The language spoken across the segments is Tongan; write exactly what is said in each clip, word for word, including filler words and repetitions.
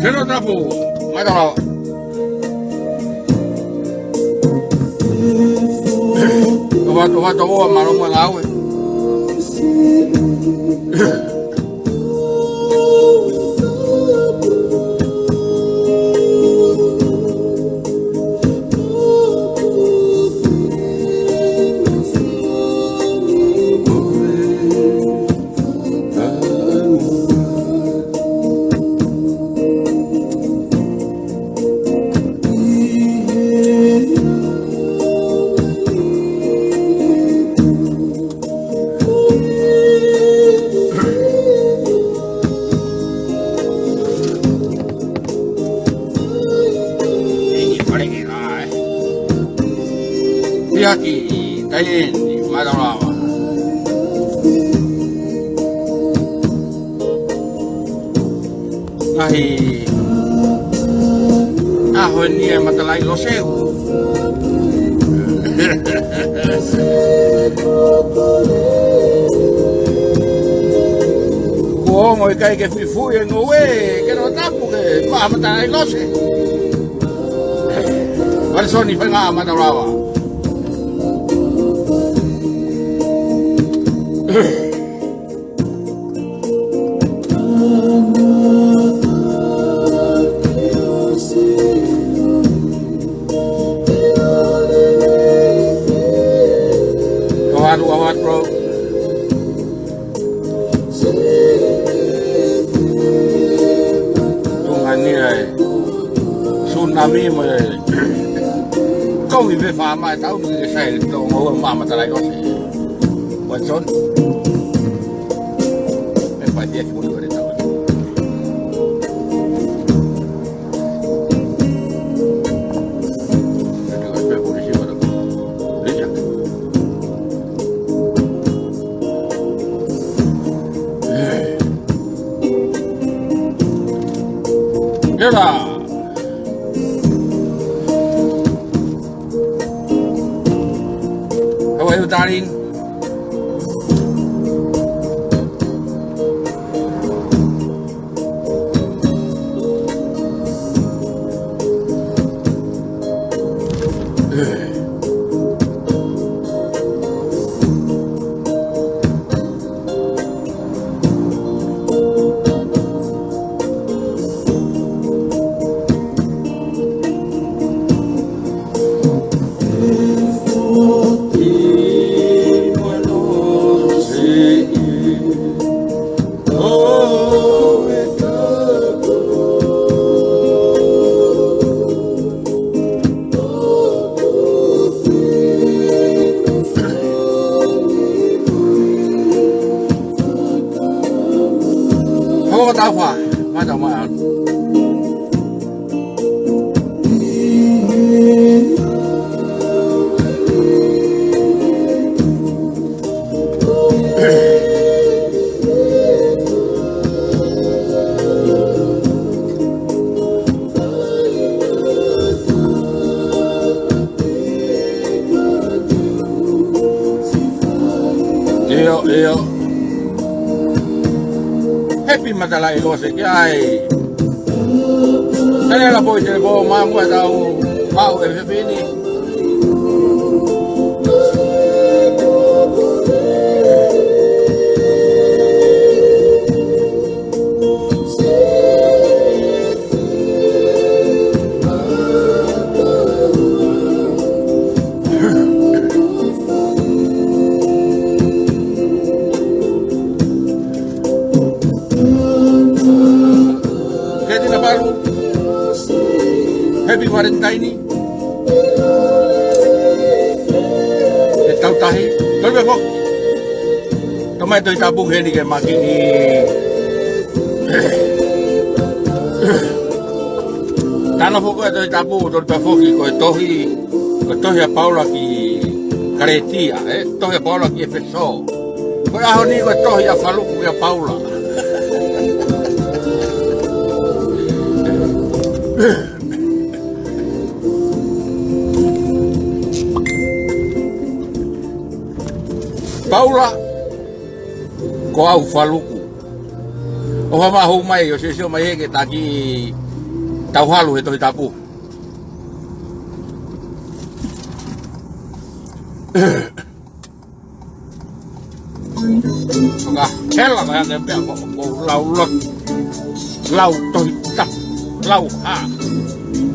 Helo tapu, mālō. Ova, ova, tō ua, mālō mo e ngāue. Iaki, tai eni, mālō lava. Ngaahi ʻaho ni ʻa e Matalaʻi Lose. Kuo ongo ʻikai ke fuifui e ngoue, ke lo tapu ke maʻa Matalaʻi Lose. Wale soni fai ngā mālō lava. Go hard, go hard, bro. Tuʻunga ni ʻa e tsunami mo e kovi pē fā mai tau ni ke sai tō ngoue maʻa Matalaʻi Lose. Watson. E fai ia ki muli ore tau. Hela. How are you, darling? Hau ka tau fa, ma tau ma. ʻIo, ʻio. Happy Matalaʻi Lose ki ai. Tane la poi te po ma mua tau mau e fefini. Keti na palu. Happy Valentine. E tau tahi. Tau me fo. Tau mai Tohi Tapu heni ke maki ni. Tana foki e Tohi Tapu, tolu pē foki ko e tohi, ko e tohi ʻa Paula ki Kalētia, ē? Tohi ʻa Paula ki ʻEfesō. Ko e ʻaho ni ko e tohi ʻa Faluku kia Paula. Paula, ko au Faluku. ʻOfa maʻu mai, ʻo sio sio mai he ke taki Tau halu he Tohi Tapu. Ka hela ka hake pea ko, ko lau lot. Lau Tohi Tapu. Lau ha.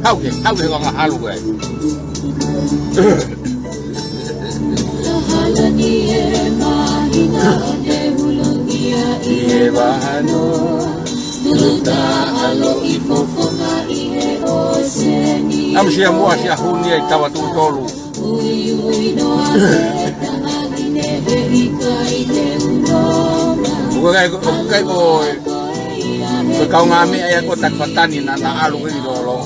Hau he, hau he kanga halu e. Ia vahano. Amusia mua sia huni ai tawa tu tolu. Ko kai ko, ko kai ko, ko kau ngā meʻa ia ko tak fatani na na alu ke lolo.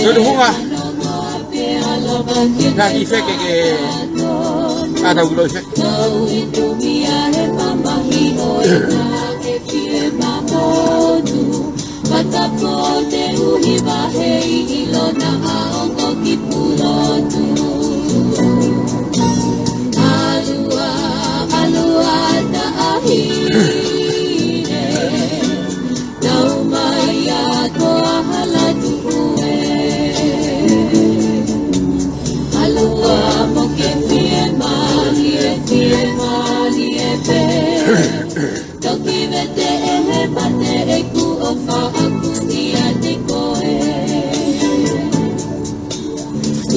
Tutuhunga. Ngā ki feke ke ata ulo feke. Matapote uhi vahei ʻilo na aongo ki pulotu. Alua, alua ta ahi. Tau mai a ko a hala tuku e. Alua mo ke fie mali e, fie mali e pe. Toki vete e he mate e ku o fa aku ia te koe.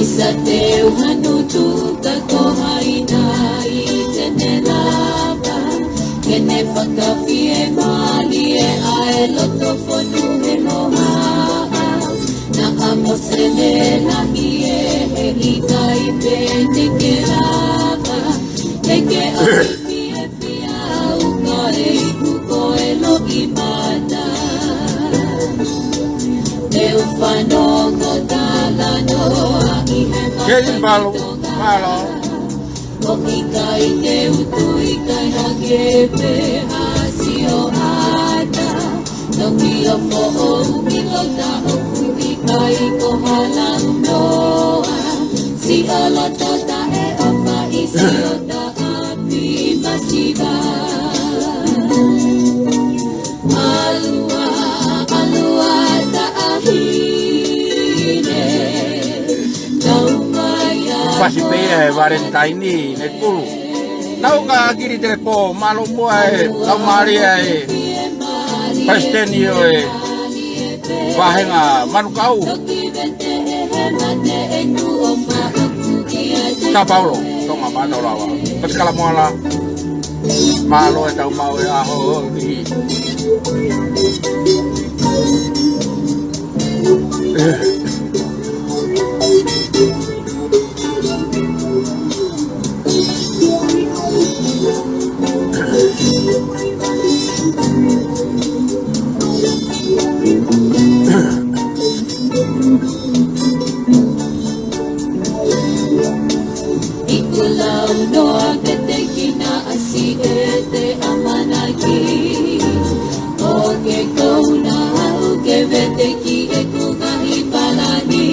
Isa te uhanu tuka ko haina i te ne lava. Ke ne fakafie mali e a e loto fonu he noha. Na a mo se ne na i e he i kai pe te ke lava. Te ke a Kevin Palo, Palo. Fasi pē ia e Valentine ne kulu. Nau ka kiri te pō, mālō muʻa e, lau mālie e, Palesiteni ʻo e, vahenga Manukau. Sā Paulo, Tonga mātou lava. Pasikala Moala, mālō e tau mau e aho, ʻi. ʻI kulau noa ke te kina asi e te ʻamanaki. ʻO ke kouna haʻu ke vete ki ʻeku ngaahi palani.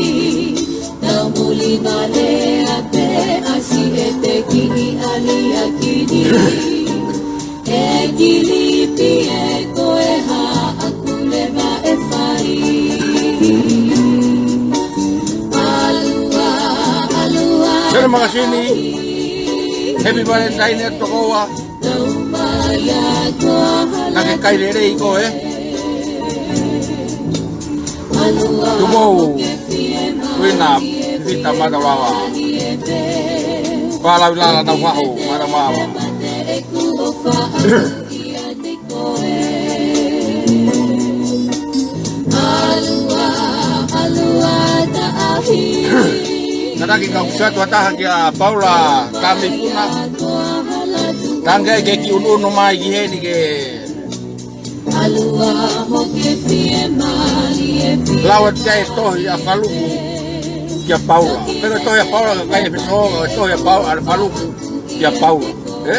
Tau muli vale a pe asi e te kiʻi ʻaliaki ni. E kilipi e ko e haʻaku leva e fai. Alua, alua. Sele Makasini. Happy Valentine e tokoua. Nake kai lelei ko e. Tumou, Uina, Vita Matavawa. Palaulala na waho, Matavawa. Kataki kau satu ataha kia Paula Kamipuna. Tange ke ki unu unu mai ki heni ke Lau atu e tohi ʻa Faluku kia Paula. Pea ko e tohi ʻa Paula ka kai e fesoho, ko e tohi ʻa Paula, ʻa Faluku kia Paula. Ē?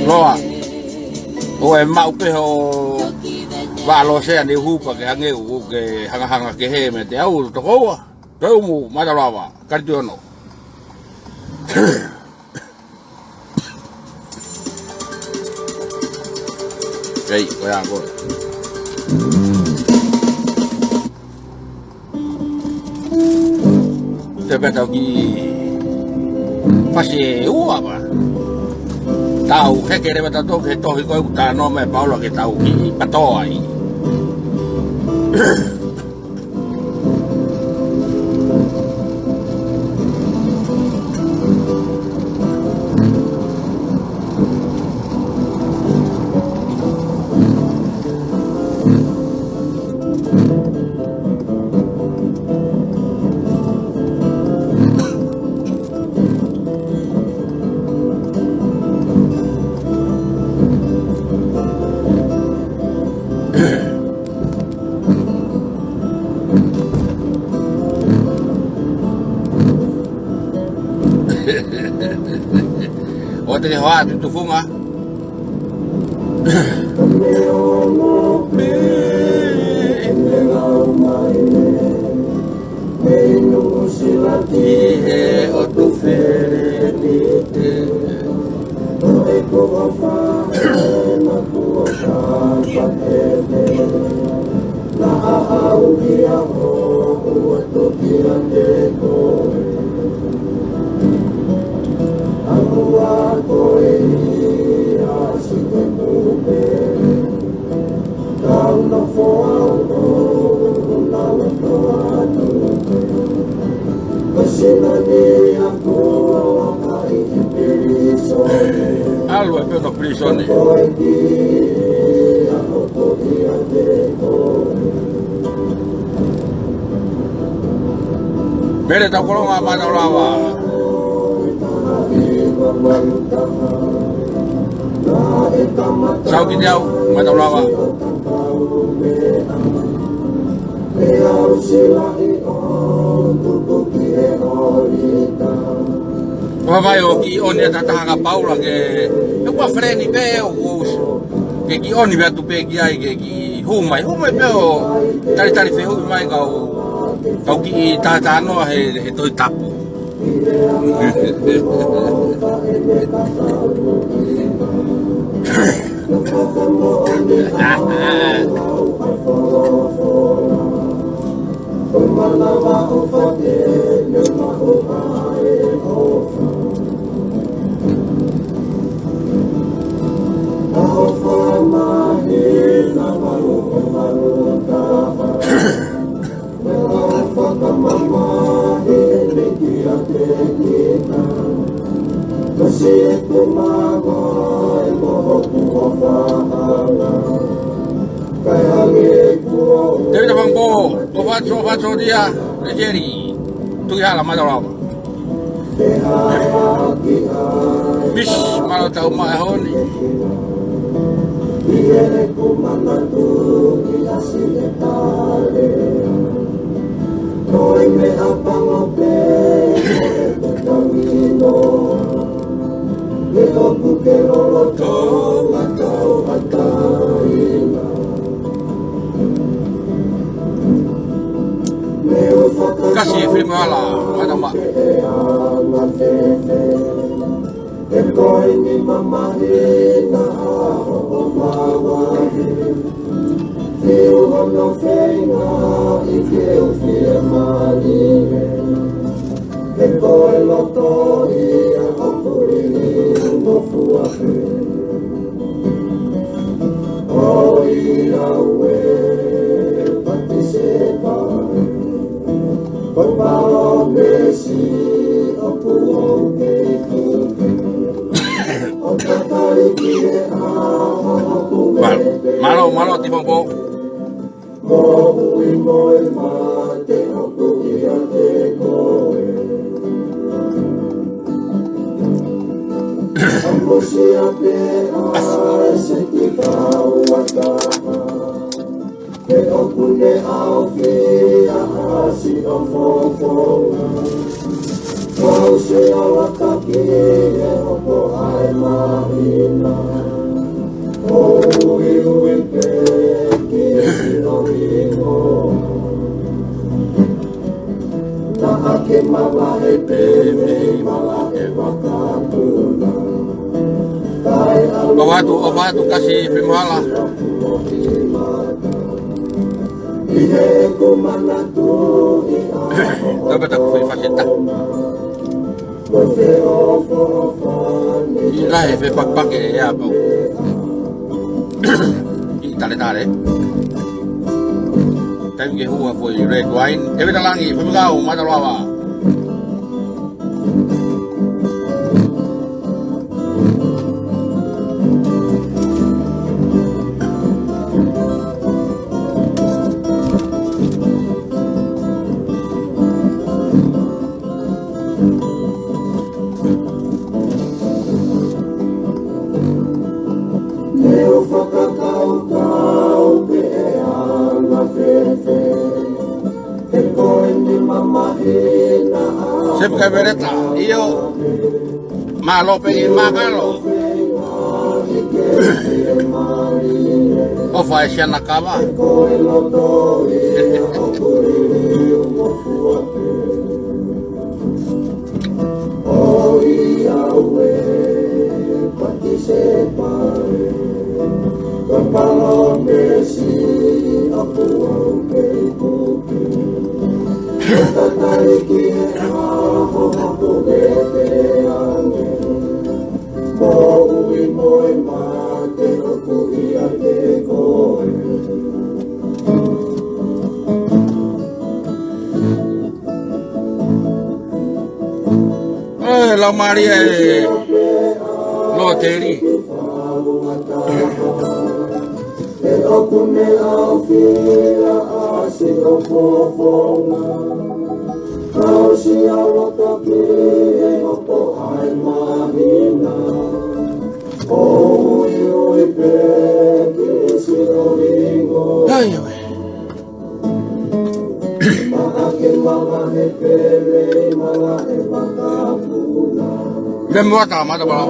Loa. ʻO e maʻu pē ho Vaʻa lōsea ni uhupa ke ange u ke hangahanga kehe meiate au tokoua. Toe umu Matalava, Kalituiono. Kei, ko ia ko ē. Te pea tau kiʻi fasi ʻe ua pē. Tau heke leva tautolu ki he tohi ko ē ʻoku talanoa mai ʻa Paula ke tau kiʻi patoa ai. ʻOua te ke hoa atu tufunga. Ki he ʻotu felenite. ʻAlu ai pē ʻo pilīsone. Mele tau kolonga Matalava. Sau ki te au, Matalava. Ko e vai ʻo kiʻi ʻoni ʻa e tangata ko Paula ke, he ʻoku ʻa feleni pē ʻoku ke kiʻi ʻoni pē atu pē ki ai ke kiʻi hū mai, hū mai pē ʻo talitali fehuʻi mai kau, kau kiʻi talanoa he, he Tohi Tapu. Tēvita Fangpo, Tofa, Tofa, Tofa, Tofa, Tofa, Tofa, Tuʻihala, Matalava. Miss, mālō tau mai honi. Kasi e fili mahala, mana ma. He ko e ni mamahi na a hoʻo mavahe. Fiu hono feinga ʻi ke u fie malie. He ko e loto ia ʻoku ʻi mo fua pē. ʻOiauē, Patisepa, ko e palōmesi ʻoku ou kei tuku. ʻO tatali ki he ʻaho ʻoku Mālō, mālō, mālō, Tifompo. Moʻui mo e mate ʻoku ʻiate koe. ʻAmusia pē ʻa e seki fau ʻa taha. He ʻoku ne ʻaofia ʻa siʻo fofonga. Kuo u sio ʻatā ki he hoko ʻa e māhina. ʻO uiui pē ki he ʻOfa atu, ʻofa atu, kasi pē mo hala. Ka pata kui faketa. ʻI lahi e fepakipaki ʻe ʻapō. ʻI tale tale. Taimi ke hua ko e red wine. ʻE Vita Langi, Fumikau, Mataloava. Leo fakakaukau pe ʻe anga fēfē, he ko eni mamahi na a Sepu Kaveleta, ʻio. Mālō pē ʻi mākalo. ʻOfa e siana kava. ʻOiauē, Pati Sepa ē, ka palōmesi ʻaku au kei puke. Tatali ki he ʻaho hoku vete ange, moʻui mo e mate ʻoku ʻiate koe. ʻE, Laumālie ē, Loteli. Ai, ai. Meʻa mo ata, mata pala.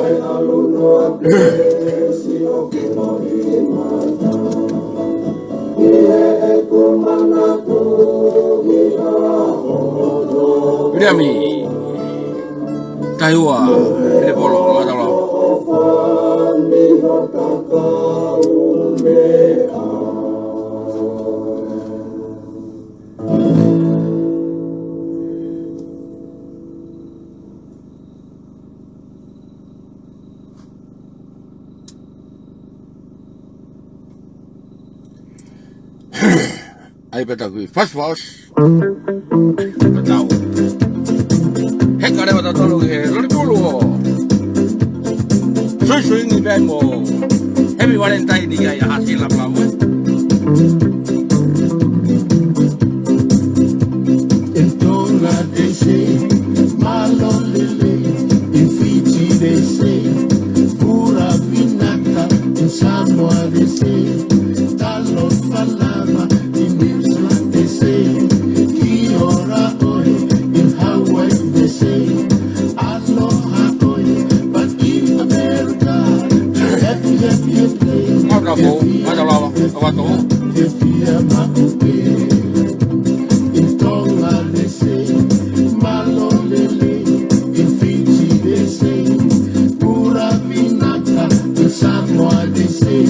Viliami. Tahi ua, Pele Polo, mata pala. ʻAi pē taku ʻi fast fast. Patau. Heka leva tautolu ki he lolipulu ʻo Sui Sui Ngi Pemo. Happy Valentine ʻia Hasila Palaue. In Tonga they say, mālō e lelei. In Fiji they say, ʻuraʻa vinaka. In Samoa they say, talofa lava. In New Zealand they say, kia ora ʻoe. In Hawaii they say, aloha ʻoe. But in America, happy, happy, happy. Mata pala, mata pala, mata pala. Fiefia maʻu pē. In Tonga they say, mālō e lelei. In Fiji they say, ʻuraʻa vinaka. In Samoa they say,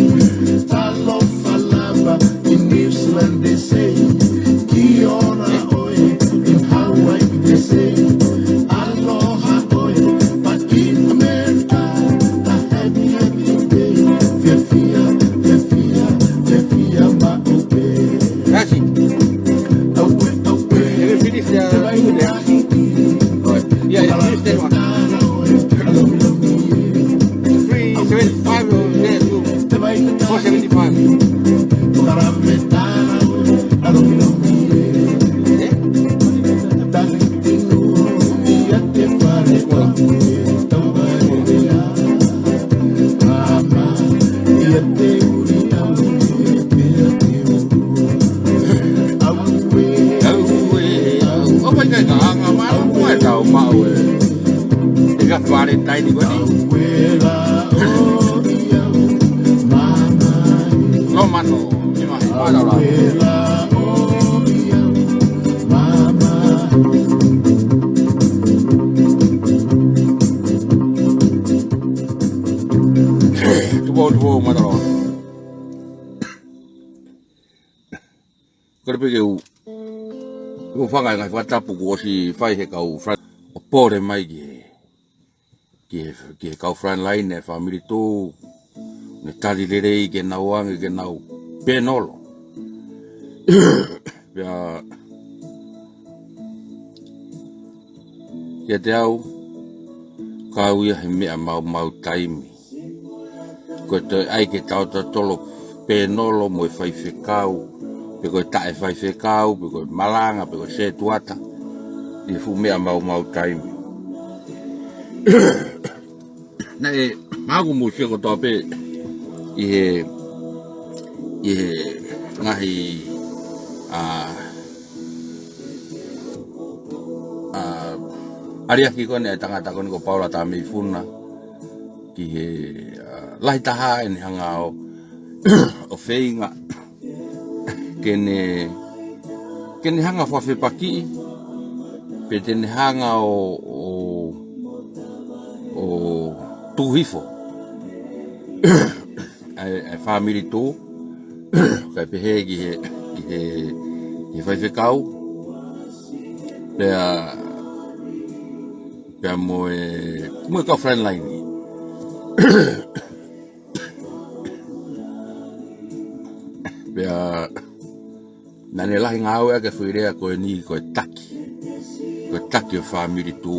talofa lava. In New Zealand they say, kia ora ʻoe. In Hawaii they say, aloha ʻoe. But in America, the happy, happy day. Fiefia, fiefia, fiefia maʻu pē. Kasi. Aue, aue. Have you finished, uh, doing that? Yeah, I finished that one. Three seventy-five over there too. Four seventy-five. Eh? Aue, aue. ʻOku ʻikai ke anga maʻu ʻa e tau maʻu ē. ʻIkai Valentine ko eni. Lōmano, ʻi mai, mālō. Mama. Ko te fou mataloa. Kore pē ke u, ke u fanga e ngaahi fakatapu kuo ʻosi fai he kau Fran-, ʻo pole mai ki he, ki he, ki he kau frontline e family tu, ne tali lelei ke nau ange ke nau pēnolo. Pea, kiate au, kau ia he meʻa maumau taimi. Ko e toe ʻai ke tau totolo pēnolo mo e faifekau, pe ko e taʻe faifekau, pe ko e malanga, pe ko e setuata, ʻi he fuʻu meʻa maumau taimi. Naʻe maʻu mo sio kotoa pē ʻi he, ʻi he ngaahi, ʻa, ʻa, ʻaliaki ko eni e tangata ko eni ko Paula Tameifuna ki he, ʻa, lahi taha ʻene hanga ʻo, ʻo feinga ke ne, ke ne hanga ʻo fakafepakiʻi, pe te ne hanga ʻo, ʻo, ʻo tuku hifo ʻa e, ʻa e family tu, kae pehē ki he, ki he, ki he faifekau, pea, pea mo e, mo e kau frontline. Pea, naʻa ne lahi ngāueʻaki e foʻi lea ko eni ko e taki. Ko e taki ʻo e family tu,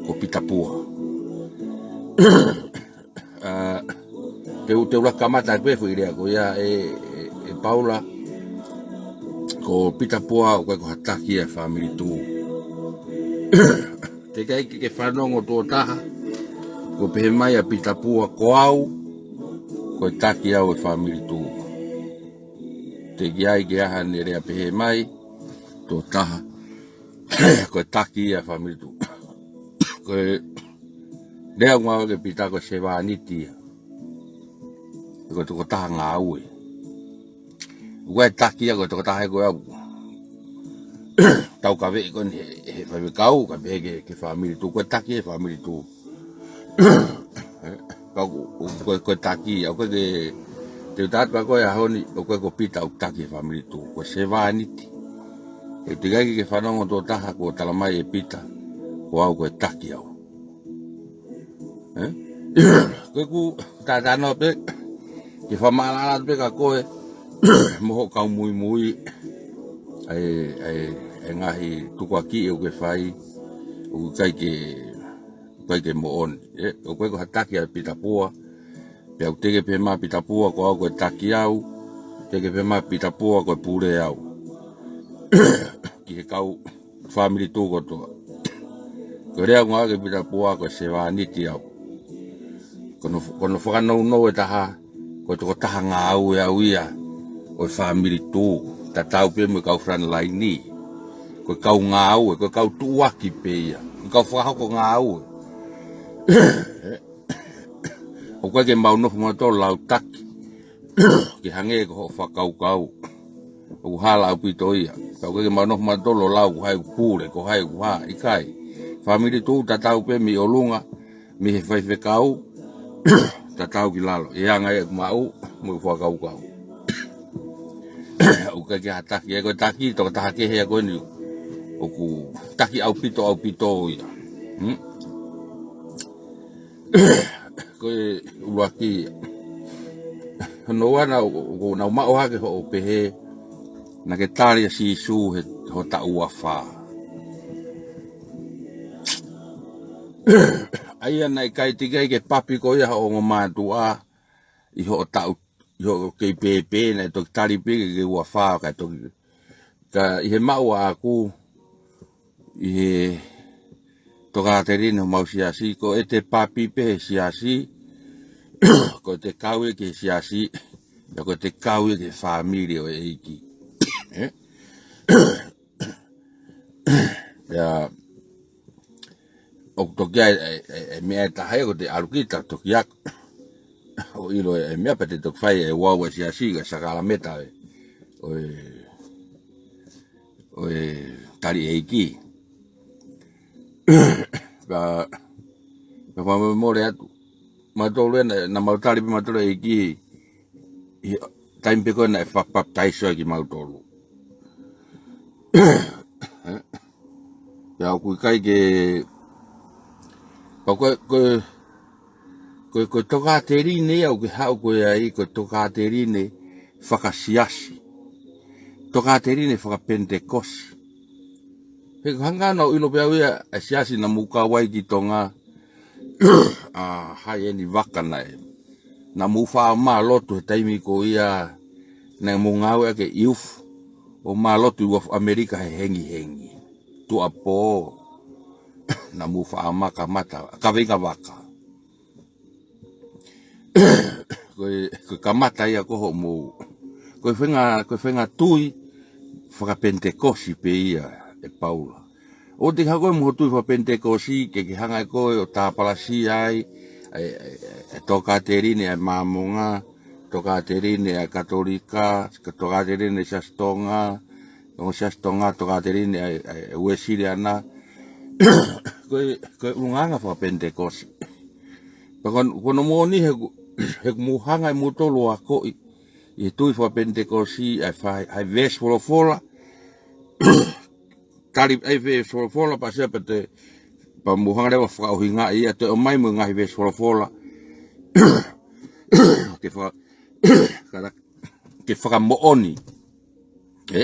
ko Pita Pua. ʻA, te u, te u laka kamata pē foʻi lea ko ia ē, ē, ē Paula, ko Pita Pua ʻoku ʻikai ko ha taki ʻa e family tu. Teʻeki ai ke ke fanongo tuʻo taha kuo pehē mai ʻa Pita Pua ko au, ko e taki au e family tu. Teʻeki ai ke ʻi ai haʻane lea pehē mai tuʻo taha ko e taki ia e family tu. Ko e lea ʻoku ngāueʻaki ʻe Pita ko e sevāniti ia. Ko e tokotaha ngāue. ʻOku ʻikai taki ia ko e tokotaha ia ko e au. Taukaveʻi ko eni he, he faifekau, kae pehē ki he, ki he family tu, ko e taki he family tu. Ka ko, ko, ko e taki, ʻoku ʻikai ke, te u tala atu kia koe he ʻaho ni, ʻoku ʻikai ko Pita ʻoku taki he family tu, ko e sevāniti. He teʻeki ai ke ke fanongo tuʻo taha kuo tala mai ʻe Pita ko au ko e taki au. Ē? Ko ʻeku talanoa pē, ke fakamaʻalaʻala atu pē kia koe, mo hoʻo kau muimui, ʻa e, ʻa e, ʻa e ngaahi tukuakiʻi ʻoku ke fai, ʻoku ʻikai ke, ʻikai ke moʻoni. Ē, ʻoku ʻikai ko ha taki ʻa Pita Pua, pea ʻoku teʻeki pehē mai ʻa Pita Pua ko au ko e taki au, teʻeki pehē mai ʻa Pita Pua ko e pule au. Ki he kau family tu kotoa. Ko e lea ʻoku ngāueʻaki ʻe Pita Pua ko e sevāniti au. Ko hono, ko hono fakanounou ʻe taha, ko e tokotaha ngāue au ia ʻo e family tu, tatau pē mo e kau frontline ni. Ko e kau ngāue, ko e kau tuʻuaki pē ia. Ko e kau fakahoko ngāue. ʻOku ʻikai ke mau nofo mautolu ʻo lau taki ke hangē ko hoʻo fakakaukau. ʻOku hala ʻaupito ia. Ka ʻoku ʻikai ke mau nofo mautolu ʻo lau ko hai ʻoku pule, ko hai ʻoku hā, ʻikai. Family tu tatau pē mei ʻolunga, mei he faifekau, tatau ki lalo. ʻE anga ia ʻeku maʻu mo e fakakaukau. ʻOku ʻikai ke ha taki, ʻa ia ko e taki, tokotaha kehe ia ko eni. ʻOku taki ʻaupito, ʻaupito ia. Hmm? Ko e ʻuluaki. Hono ua naʻa, ʻo, ʻo, naʻa ku maʻu hake hoʻo pehē, naʻa ke tali ʻa Sīsū he, hoʻo taʻu ua fā. ʻA ia naʻe ʻikai, teʻeki ai ke papi koe ʻe hoʻo ongo mātuʻa ʻi hoʻo taʻu, ʻi hoʻo kei pēpē, naʻe toki tali pē ke ke ua fā, kae toki, ka ʻi he maʻu ʻaʻaku, ʻi he tokāteline homau siasi, ko ʻete papi pē he siasi, ko ʻete kau ia ki he siasi, pea ko ʻete kau ia ki he fāmili ʻo e ʻEiki. Ē? Pea, ʻoku toki ʻi ai e, e, e meʻa ʻe taha ia ko ʻete ʻalu ki he toki ako. ʻO ʻilo e, e meʻa pea te toki fai e ouau ʻa e siasi, ka e sākalamēniti ē. ʻO e, ʻo e tali ʻEiki. Pea, pea fakamolemole atu. mautolu ē, naʻa, naʻa mau tali pē mautolu ʻe he ʻEiki ʻi he taimi pē ko ē naʻe fa-, papitaiso ai kimautolu. Pea ʻoku ʻikai ke, pea ko e, ko e, ko e, ko e tokāteline ia ʻoku ke haʻu ko ē ai, ko e tokāteline fakasiasi. Tokāteline fakapenitekosi. He ko e hangē naʻa ku ʻilo pē au ia, ʻa e siasi naʻa mou kau ai ki Tonga, ʻa Haieni Vaka naʻe. Naʻa mou faʻa ō mai ʻo lotu he taimi ko ia naʻa mou ngāueʻaki e youth, ʻo ō mai ʻo lotu ʻi uafu ʻAmelika he hengihengi. Tuʻuapō, naʻa mou faʻa ō mai kamata, kaveinga vaka. Ko e, ko e kamata ia ko hoʻomou. Ko e faʻahinga, ko e faʻahinga tui fakapenitekosi pē ia ʻe Paula. ʻOua te ke haʻu koe mo hoʻo tui fakapenitekosi, ke ke hanga ʻe koe ʻo tāpalasia ai ʻa e, ʻa e, ʻa e tokāteline ʻa e Māmonga, tokāteline ʻa e Katolika, tokāteline ʻa e Siasi Tonga, ʻo Siasi Tonga, tokāteline ʻa e, ʻa e Uēsiliana. Ko e, ko e ʻulungaanga fakapenitekosi. Pea ko hono, ko hono moʻoni he ʻoku, he ʻoku mou hanga ʻe moutolu ʻo akoʻi ʻi he tui fakapenitekosi ʻa e fai, ʻa e veesi folofola. Tali ʻa e veesi folofola, pea sia pea te, pea mou hanga leva ʻo fakaʻuhingaʻi ia, toe ʻomai mo e ngaahi veesi folofola. Ke faka-, kala-, ke fakamoʻoni. Ē?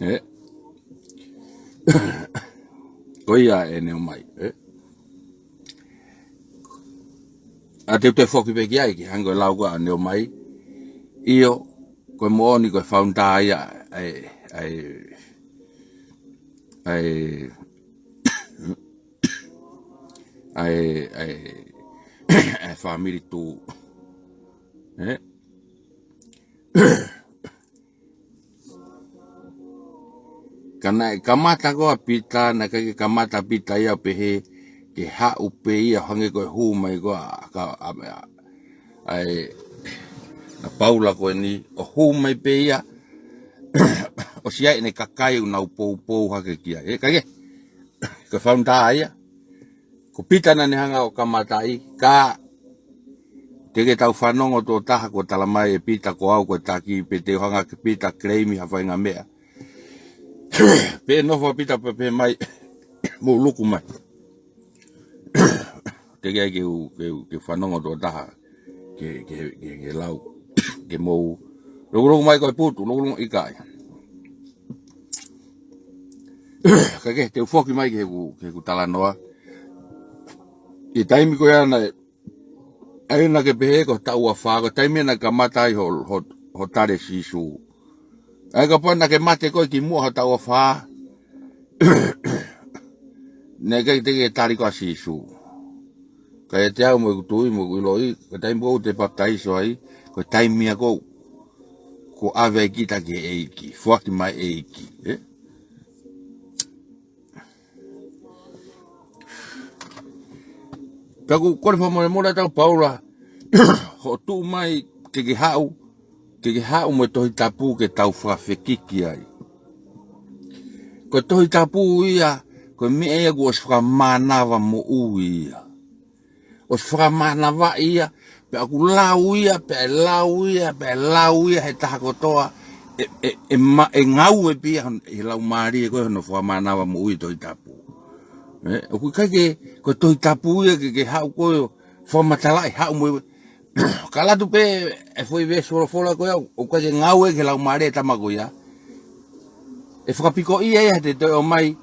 Ē? Ko ia ʻene ʻomai, ē? ʻA te u toe foki pē ki ai, ke hangē ko e lau ko ē ʻa ʻene ʻomai. ʻIo, ko e moʻoni, ko e founder ia ʻa e, ʻa e, ʻa e, ʻa e, ʻa e, ʻa e family tu. Ē? Ka naʻe kamata ko ē ʻa Pita, naʻe ʻikai ke kamata ʻa Pita ia ʻo pehē ke haʻu pē ia hangē ko e hū mai ko ē ʻa, ka, ʻa, ʻa, ʻa e, ʻa Paula ko eni, ʻo hū mai pē ia, ʻo siʻi ʻene kakai ʻoku nau poupou hake ki ai. Ē, ʻikai ke, ko e founder ia. Ko Pita naʻa ne hanga ʻo kamataʻi, ka teʻeki ke tau fanongo tuʻo taha kuo tala mai ʻe Pita ko au ko e taki, pe te u hanga ʻe Pita ʻo claim ha faʻahinga meʻa. Pea nofo ʻa Pita pea pehē mai, mou luku mai. Teʻeki ai ke u, ke u, ke u fanongo tuʻo taha ki he, ki he, ki he, ki he lau. Ke mou, lokuloku mai ko e putu, lokuloku ʻikai. Ka ke, te u foki mai ki heʻeku, ki heʻeku talanoa. ʻI he taimi ko ia naʻe, ʻa ia naʻa ke pehē ko e taʻu ua fā, ko e taimi naʻe kamata ai hoʻo, hoʻo, hoʻo tali ʻa Sīsū. ʻA ia kapau naʻa ke mate koe kimuʻa hoʻo taʻu ua fā, naʻe ʻikai te ke tali koe ʻa Sīsū. Ka ʻiate au mo ʻeku tui mo ʻeku ʻiloʻi, ko e taimi ko ē ʻoku te papitaiso ai, ko e taimi ia ko ē kuo ʻave ai kita ki he ʻEiki, foaki mai ʻEiki, ē? Pea ʻoku kole fakamolemole atu Paula, hoʻo tuʻu mai ke ke haʻu, ke ke haʻu mo e Tohi Tapu ke tau fakafekiki ai. Ko e Tohi Tapu ia, ko e meʻa ia kuo ʻosi fakamānava moʻui ia. ʻOsi fakamānavaʻi ia, pea ʻoku lau ia, pea ʻe lau ia, pea ʻe lau ia he taha kotoa, ʻe, ʻe, ʻe ma-, ʻe ngāue pē ia hon-, ʻi he laumālie ko ē hono fakamānava moʻui Tohi Tapu. Ē, ʻoku ʻikai ke, ko e Tohi Tapu ia ke, ke haʻu koe ʻo fakamatalaʻi haʻu mo e, ka ʻalu atu pē e foʻi veesi folofola ko ia, ʻoku ʻikai ke ngāue ki he laumālie ʻo e tama ko ia. ʻE fakapikoʻia ia he te toe ʻomai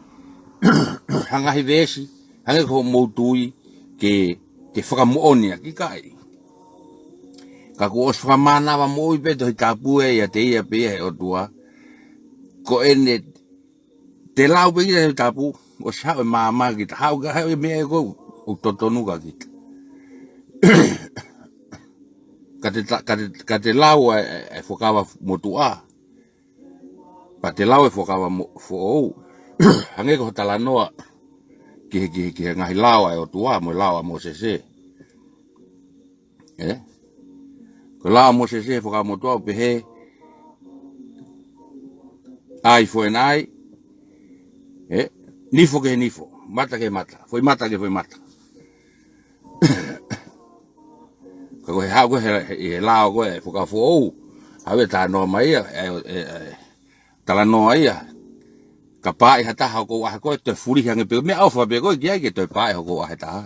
ha ngaahi veesi, hangē ko hoʻomou tui ke, ke fakamoʻoni ʻaki, ʻikai. Ka kuo ʻosi fakamānava moʻui pē Tohi Tapu ē ʻiate ia pē ia he ʻOtua. Ko ʻene, te lau pē kita he Tohi Tapu, ʻosi haʻu e maama kita, haʻu ka haʻu e meʻa ē ko ē ʻoku totonu kia kita. Ka te ta-, ka te, ka te lau ʻa e, ʻa e Fuakava Motuʻa, pea te lau e Fuakava Mo-, Foʻou. Hangē ko hoʻo talanoa ki he, ki he, ki he ngaahi lao ʻa e ʻOtua, mo e lao ʻa Mōsese. Ē? Ko e lao ʻa Mōsese he Fuakava Motuʻa ʻoku pehē, eye for an eye, ē? Nifo ki he nifo. Mata ki he mata, foʻi mata ki he foʻi mata. Ka ko e haʻu ko ē he, he, he lao ko ē ʻa e Fuakava Foʻou, ʻave talanoa mai ia, ʻe, ʻe, ʻe, talanoa ia. Kapau ʻe ʻi ai ha taha ʻoku ʻaʻahi ko ē, toe fulihi ange pē, meʻaʻofa pē ko ē ki ai ke toe pā ʻe hoko ʻaʻahi taha.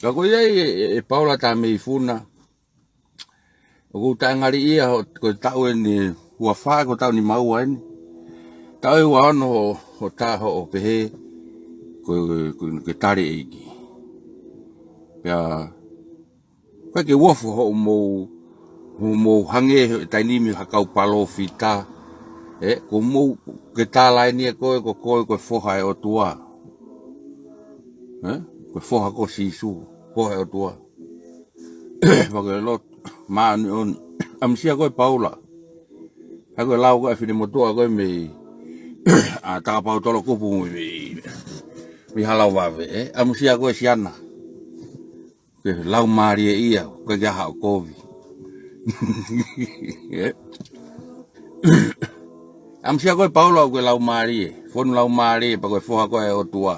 Ka ko ia ʻe, ʻe, ʻe Paula Tameifuna. ʻOku ou taʻengaliʻi ia ho, ko e taʻu eni ua fā, ko e taʻu ni maua eni. Taʻu ʻe ua ono ho, ho taʻu hoʻo pehē, ko, ko, ko e tali ʻEiki. Pea, ʻikai ke u ofo hoʻomou, hoʻomou hangē he taimi ni ha kau palōfita. ʻE, ko mou ke tala eni ʻe koe, ko koe, ko e foha ʻo e ʻOtua. ʻE, ko e foha ko Sīsū, foha ʻo e ʻOtua. Pea ko e lotu māʻoniʻoni. ʻAmusia ko ē Paula. Hangē ko e lau ko ē ʻa e finemotuʻa ko ē mei, ʻa Takapautolokupu mei, mei Halaʻovave, ʻe. ʻAmusia ko ē siana. Ke laumālie ia, ʻikai ke ʻi ai haʻo kovi. ʻE. ʻAmusia ko ē Paula ʻoku ke laumālie. Fonu laumālie, pea ko e foha ko ē ʻo e ʻOtua.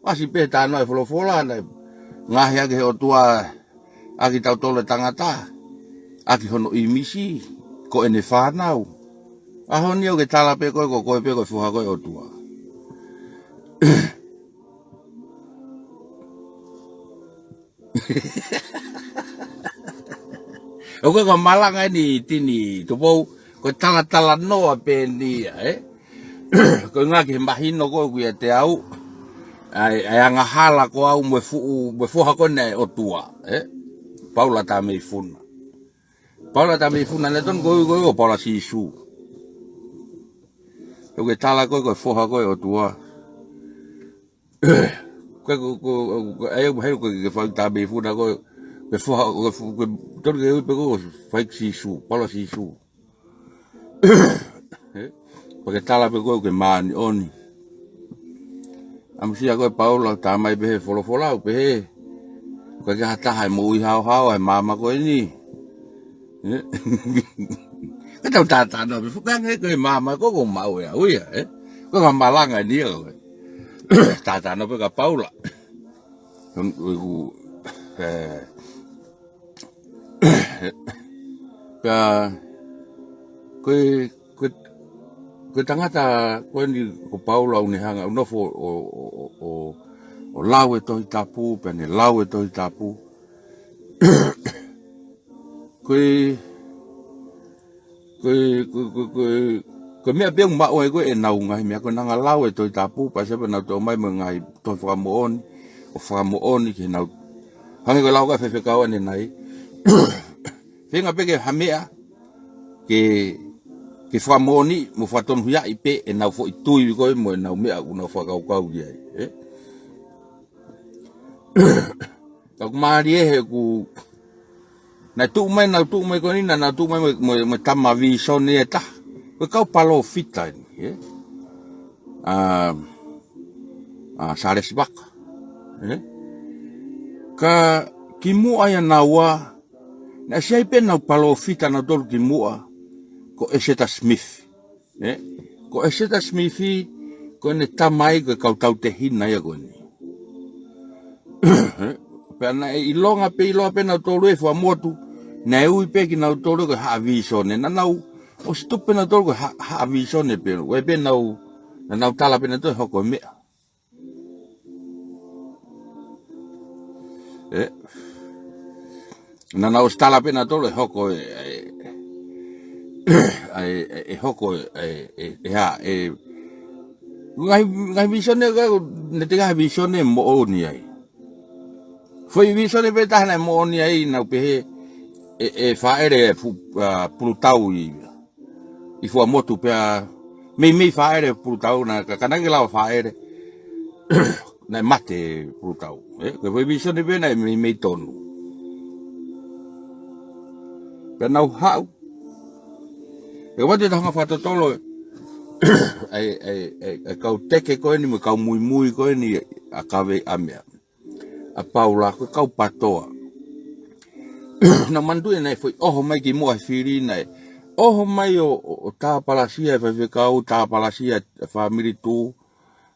ʻOsi pē talanoa ʻa e folofola, naʻe ngaohi ʻaki ʻe he ʻOtua ʻa kitautolu ʻa e tangata, ʻaki hono ʻīmisi, ko ʻene fānau. ʻAho ni ʻoku ke tala pē ko ē, ko koe pē ko e foha ko ē ʻo e ʻOtua. ʻOku ke malanga eni Tini Tupou, ko e talatalanoa pē eni ia, ʻe? Ko e ngaahi mahino ko ē ʻoku ʻiate au, ʻa e, ʻa e angahala ko au mo e fuʻu, mo e foha ko eni ʻo e ʻOtua, ʻe? Paula Tameifuna. Paula Tameifuna, naʻe tonu ko ē, ko ē, ko Paula Sīsū. ʻOku ke tala ko ē, ko e foha ko ē ʻo e ʻOtua. Ko, ko, ko, ko, ʻai ʻo mahino ko e ke fai Tameifuna ko e, ko e foha, ko e fo-, ko e tonu ke ui pē ko e fai Sīsū, Paula Sīsū. ʻE? Pea ke tala pē ko ē ʻoku ke māʻoniʻoni. ʻAmusia ko ē Paula, tā mai pē he folofola, ʻoku pehē. ʻOku ʻikai ke ʻi ai ha taha ʻe moʻui haohaoa he māmani ko eni. ʻE? Ka tau tātānaki pē, fukange ko e māmani ko ē ʻoku maʻu ʻe au ia, ʻe? Ko e malanga eni ia ko ē. Tātānaki pē kia Paula. Ko, ko, ko, ʻe, Ka, ko e, ko e, ko e tangata ko eni ko Paula ʻoku ne hanga ʻo nofo ʻo, ʻo, ʻo, ʻo, ʻo lau e Tohi Tapu, pea ne lau e Tohi Tapu. Ko e, ko e, ko e, ko e, ko e, ko e meʻa pē ʻoku maʻu ai ko ē ʻenau ngaahi meʻa ko ē, nau hanga ʻo lau e Tohi Tapu, pea sai pē ʻenau toʻo mai mo e ngaahi tohi fakamoʻoni, ʻo fakamoʻoni ki heʻenau, hangē ko e lau ko ē ʻa e faifekau ʻanenai. Feinga pē ke ha meʻa, ke, ke fakamoʻoni, mo fakatonuhiaʻi pē ʻenau foʻi tui ko ē, mo ʻenau meʻa ʻoku nau fakakaukau ki ai, ʻe? Ka ʻoku mālie he ʻoku, naʻe tuʻu mai, nau tuʻu mai ko eni, naʻa nau tuʻu mai mo, mo, mo e tama vīsone ʻe taha. Ko e kau palōfita eni, ʻe? ʻA, ʻa Sālesi Vaka, ʻe? Ka kimuʻa ia naua, naʻe ʻi ai pē ʻenau palōfita nautolu kimuʻa, ko ʻEseta Simifi. ʻE? Ko ʻEseta Simifi, ko ʻene tamai, ko e kau tautehina ia ko eni. ʻE? Pea naʻe ʻilonga pē, ʻiloa pē nautolu ʻe he fuaʻamotu, naʻe ui pē kinautolu ko e haʻa vīsone, naʻa nau ʻosi tupu pē nautolu ko e ha-, haʻa vīsone pē, ʻoku ʻi ai pē ʻenau, naʻa nau tala pē nautolu ʻe hoko e meʻa. ʻE? Naʻa nau ʻosi tala pē nautolu ʻe hoko e, e, e, e, e hoko e, e, e, e hā, e, ngaahi, ngaahi vīsone, ka, naʻe teʻeki ai ha vīsone moʻoni ai. Foʻi vīsone pē taha naʻe moʻoni ai, naʻa nau pehē, e, e fāʻele fu-, ʻa, Pulutau ʻi, ʻi fuaʻamotu pea meimei fāʻele Pulutau naʻe ka, ka naʻe ʻikai lava fāʻele. Naʻe mate Pulutau. ʻE, ko e foʻi vīsone pē naʻe meimei tonu. Pea nau haʻu. ʻE, kapau te tau hanga ʻo fakatotolo e, e, e, e, e kau teke ko eni mo e kau muimui ko eni ʻa Kaveiʻamea. ʻA Paula, ko e kau PATOA. Naʻa manatuʻi naʻe foʻi ʻoho mai kimuʻa he fili naʻe, ʻoho mai ʻo, ʻo, ʻo tāpalasia e faifekau, tāpalasia e fāmili tuʻu,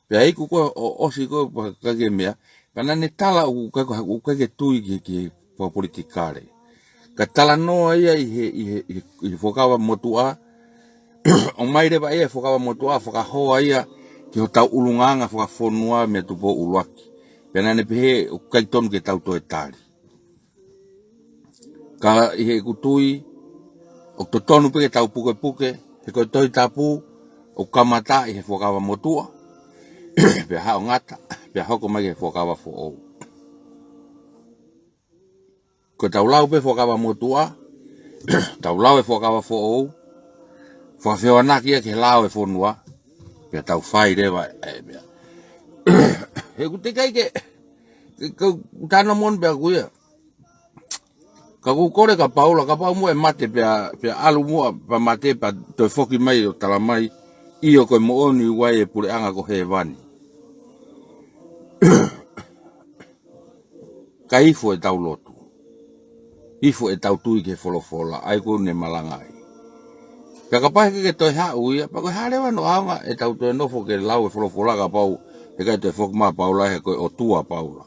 pea iku ko ē ʻo ʻosi ko ē pea ʻikai ke meʻa, pea naʻa ne tala ʻoku ʻikai ko, ʻoku ʻikai ke tui ki, ki he fakapolitikale. Ka talanoa ia ʻi he, ʻi he, ʻi he, ʻi he Fuakava Motuʻa, ʻomai leva ia e Fuakava Motuʻa, fakahoa ia ki hotau ʻulungaanga fakafonua mei Tupou ʻUluaki. Pea naʻa ne pehē ʻoku ʻikai tonu ke tau toe tali. Ka ʻi heʻeku tui, ʻoku totonu pē ke tau pukepuke, he ko e Tohi Tapu ʻoku kamata ʻi he Fuakava Motuʻa, pea haʻu ʻo ngata, pea hoko mai ki he Fuakava Foʻou. Ko e tau lau pē Fuakava Motuʻa, tau lau e Fuakava Foʻou, fakafehoanaki ia ki he lao e fonua, pea tau fai leva e meʻa. He ʻoku teʻeki ai ke, ke, ke tana mon pea kuia. Ka ʻoku kole kia Paula, kapau muʻa ʻe mate pea, pea ʻalu muʻa pea mate pea toe foki mai ʻo tala mai, ʻio ko e moʻoni ʻoku ʻi ai e puleʻanga ko hēvani. Ka ʻi fē ʻetau lotu? ʻI fē ʻetau tui ki he folofola, ʻa ia ko ʻene malanga ai? Pea kapau he ʻikai ke toe haʻu ia, pea ko e hā leva hono ʻaonga ʻetau toe nofo ke lau e folofola kapau he ʻikai toe foki mai ʻa Paula he ko e ʻOtua ʻa Paula.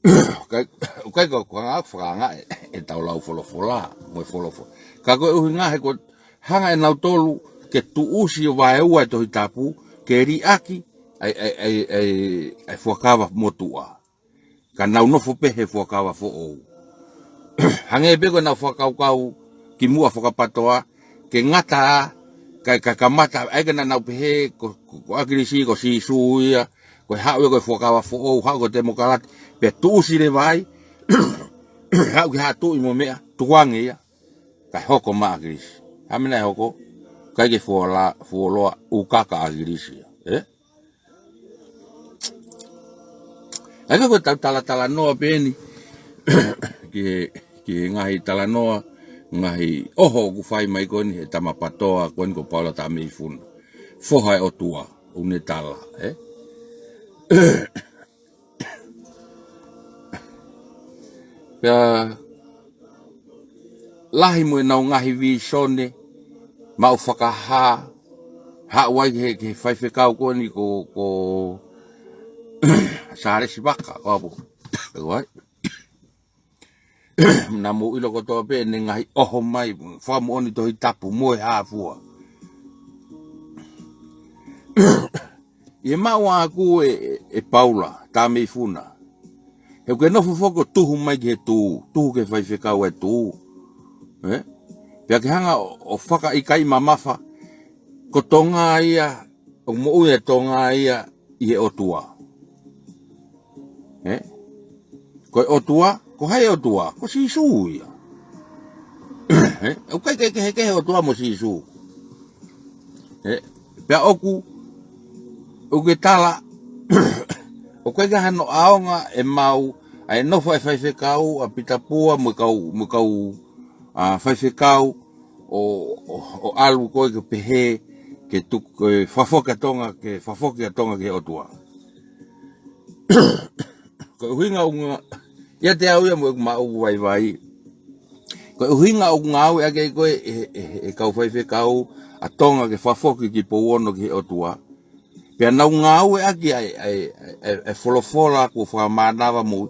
ʻIkai, ʻikai ko e anga fakaanga ʻe, ʻetau lau folofola, mo e folofola. Ka ko e ʻuhinga he ko e hanga ʻe nautolu ke tuʻusi ʻo vaeua e Tohi Tapu, ke liʻaki ʻa e, ʻa e, ʻa e, ʻa e, ʻa e Fuakava Motuʻa. Ka nau nofo pē he Fuakava Foʻou. Hangē pē ko ʻenau fakakaukau kimuʻa fakapatoa, ke ngata ā, kae, kae kamata, ʻa ia ke nau pehē ko, ko, ko ʻAkilisi, ko Sīsū ia, ko e haʻu ia ko e Fuakava Foʻou, haʻu ko e temokalati, pea tuʻusi leva ai, haʻu ki he Haʻa Tuʻi mo e meʻa, tukuange ia, kae hoko mai ʻa ʻAkilisi. Hā e meʻa naʻe hoko? ʻIkai ke fuoloa, fuoloa ʻūkaka ʻa ʻAkilisi ia. Ē? ʻA ia ko e tau talatalanoa pē eni, ki he, ki he ngaahi talanoa, ngaahi ʻoho ʻoku fai mai ko eni he tama patoa ko eni ko Paula Tameifuna. Foha ʻo e ʻOtua, ʻoku ne tala, ē? Pea lahi mo ʻenau ngaahi vīsone, maʻu fakahā, haʻu ai ki he, ki he faifekau ko eni ko, ko Sālesi Vaka, ko apo. Ko ai. Naʻa mou ʻilo kotoa pē ʻene ngaahi ʻoho mai, fakamoʻoni Tohi Tapu, mo e hā fua. ʻI he maʻu ʻaʻaku ʻe, ʻe, ʻe Paula Tameifuna. He ʻoku ke nofo foki ʻo tuhu mai ki he tuʻu, tuhu ki he faifekau ʻa e tuʻu. Ē? Pea ke hanga ʻo, ʻo fakaʻikaiʻi mamafa, ko Tonga ia, ʻoku moʻui ʻa Tonga ia ʻi he ʻOtua. Ē? Ko e ʻOtua, ko hai ʻOtua? Ko Sīsū ia. Ē? ʻOku ʻikai ke kehekehe ʻOtua mo Sīsū. Ē? Pea ʻoku, ʻoku ke tala, ʻoku ʻikai ke hano ʻaonga ʻe mau, ʻa e nofo ʻa e faifekau, ʻa Pita Pua, mo e kau, mo e kau, ʻa, faifekau, ʻo, ʻo, ʻo ʻalu ko ē ke pehē, ke tuku, ke fakafoki ʻa Tonga, ke fakafoki ʻa Tonga ki he ʻOtua. Ko e ʻuhinga ʻoku ngā-, ʻiate au ia mo ʻeku maʻu vaivai. Ko e ʻuhinga ʻoku ngāueʻaki ai ko ē ʻe, ʻe, ʻe, ʻe kau faifekau ʻa Tonga ke fakafoki ki Pouono ki he ʻOtua. Pea nau ngāueʻaki ʻa e, ʻa e, ʻa e, ʻa e folofola kuo fakamānava mo,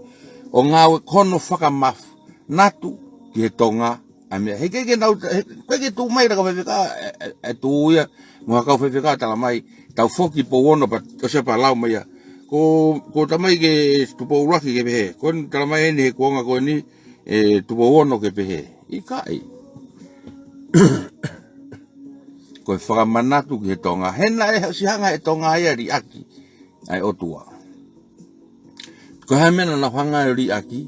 ʻo ngāue ko hono fakamanatu ki he Tonga, ʻa e meʻa. He ʻikai ke nau, he ʻikai ke tuʻu mai ha kau faifekau, ʻe, ʻe, ʻe tuʻu ia, mo ha kau faifekau tala mai, tau foki Pouono pea, ʻosi pea lau mai ia. Ko, ko tala mai ke Tupou ʻUluaki ke pehē. Ko eni tala mai eni he kuonga ko eni, ʻe Tupou Ono ke pehē. ʻIkai. Ko e fakamanatu ki he Tonga. He naʻe ʻosi hanga ʻe Tonga ia ʻo liʻaki ʻa e ʻOtua. Ko e hā e meʻa naʻa nau hanga ʻo liʻaki?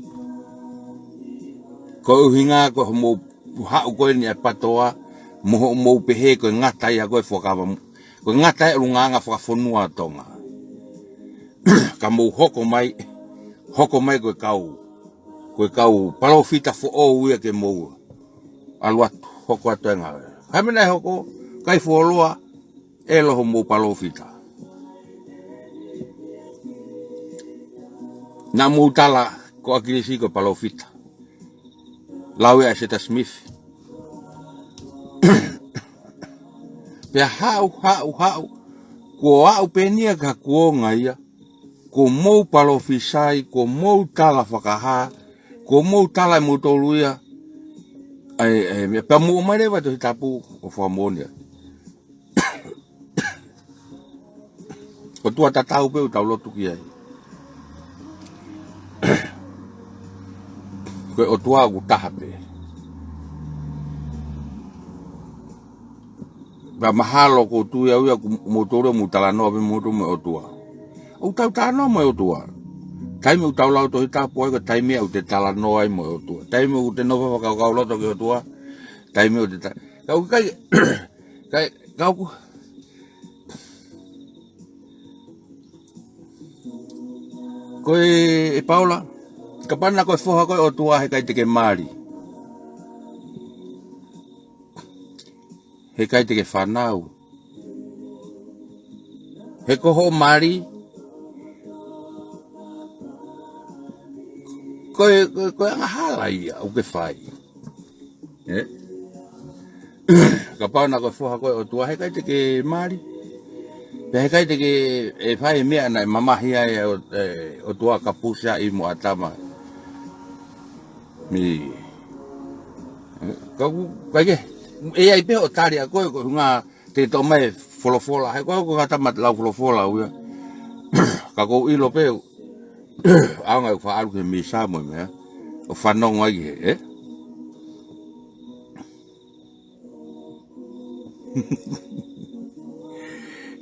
Ko e ʻuhinga ko hoʻomou haʻu ko eni ʻa e patoa, mo hoʻomou pehē ko e ngata ia ko e fuakava mo-, ko e ngata ia e ʻulungaanga fakafonua ʻa Tonga. Ka mou hoko mai, hoko mai ko e kau, ko e kau palōfita foʻou ia ke mou ʻalu atu, hoko atu e ngāue. Hā e meʻa naʻe hoko, ʻikai fuoloa, ʻe loho mo palōfita. Naʻa mou tala ko ʻAkilisi ko e palōfita. Lau ʻe Seta Smith. Pea haʻu, haʻu, haʻu. Kuo aʻu pē ʻeni ia ki ha kuonga ia. Kuo mou palōfisai, kuo mou tala fakahā, kuo mou tala ʻe moutolu ia. ʻAi, ʻai, meʻa pea mou ʻomai leva Tohi Tapu ʻo fakamoʻoni ai. ʻOtua tatau pē ʻoku tau lotu ki ai. Ko e ʻOtua ʻoku taha pē. Pea mahalo ʻoku ou tui au ia ʻoku moutolu ia mou talanoa pē moutolu mo e ʻOtua. ʻOku tau talanoa mo e ʻOtua. Taimi ʻoku tau lau Tohi Tapu ai ko e taimi ʻoku te talanoa ai mo e ʻOtua. Taimi ʻoku te nofo fakakaukau loto ki he ʻOtua. Taimi ʻoku te ta-, ka ʻoku ʻikai, ʻikai, ka ʻoku, ko e, ʻe Paula, kapau naʻa ko e foha ko e ʻOtua he ʻikai te ke mali. He ʻikai te ke fānau. He ko hoʻo mali, ko e, ko e, ko e angahala ia ʻoku ke fai. Ē? Kapau naʻa ko e foha ko e ʻOtua, he ʻikai te ke mali. Pea he ʻikai te ke, ʻe fai e meʻa naʻe mamahi ai e ʻo-, e ʻOtua kapusi ai mo ʻĀtama. Mi. Ē? Ka ʻoku, ʻikai ke, ʻe ʻi ai pē hoʻo tali ʻa koe, ko e ʻuhinga te ke toʻo mai e folofola. He ko au ko e ʻĀtama lau folofola au ia. Ka ʻoku ou ʻilo pē, ʻaonga ʻeku faʻa ʻalu ki he misa mo e meʻa. ʻO fanongo ai ki he, ē?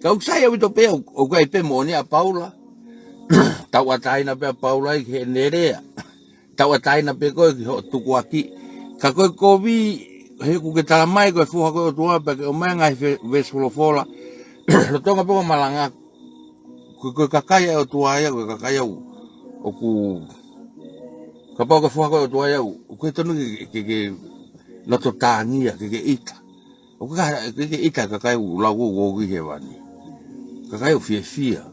Ka ʻoku sai ʻaupito pē, ʻoku, ʻoku ʻi ai pē moʻoni ʻa Paula. Tauʻatāina pē ʻa Paula ʻi heʻene lea. Tauʻatāina pē koe ki hoʻo tukuakiʻi. Ka ko e kovi, he ʻoku ke tala mai ko e foha ko e ʻOtua pea ke ʻomai e ngaahi fe-, veesi folofola. Lolotonga pē ʻeku malanga, ko e, ko e kakai ʻa e ʻOtua ia, ko e kakai ʻoku, ʻoku, kapau ko e foha ko e ʻOtua ia, ʻoku ʻikai totonu ke, ke, ke loto tāngia, ke, ke ʻita. ʻOku ʻikai, ke, ke ʻita e kakai ʻoku lau ʻoku ʻi hēvani. Kakai ʻoku fiefia.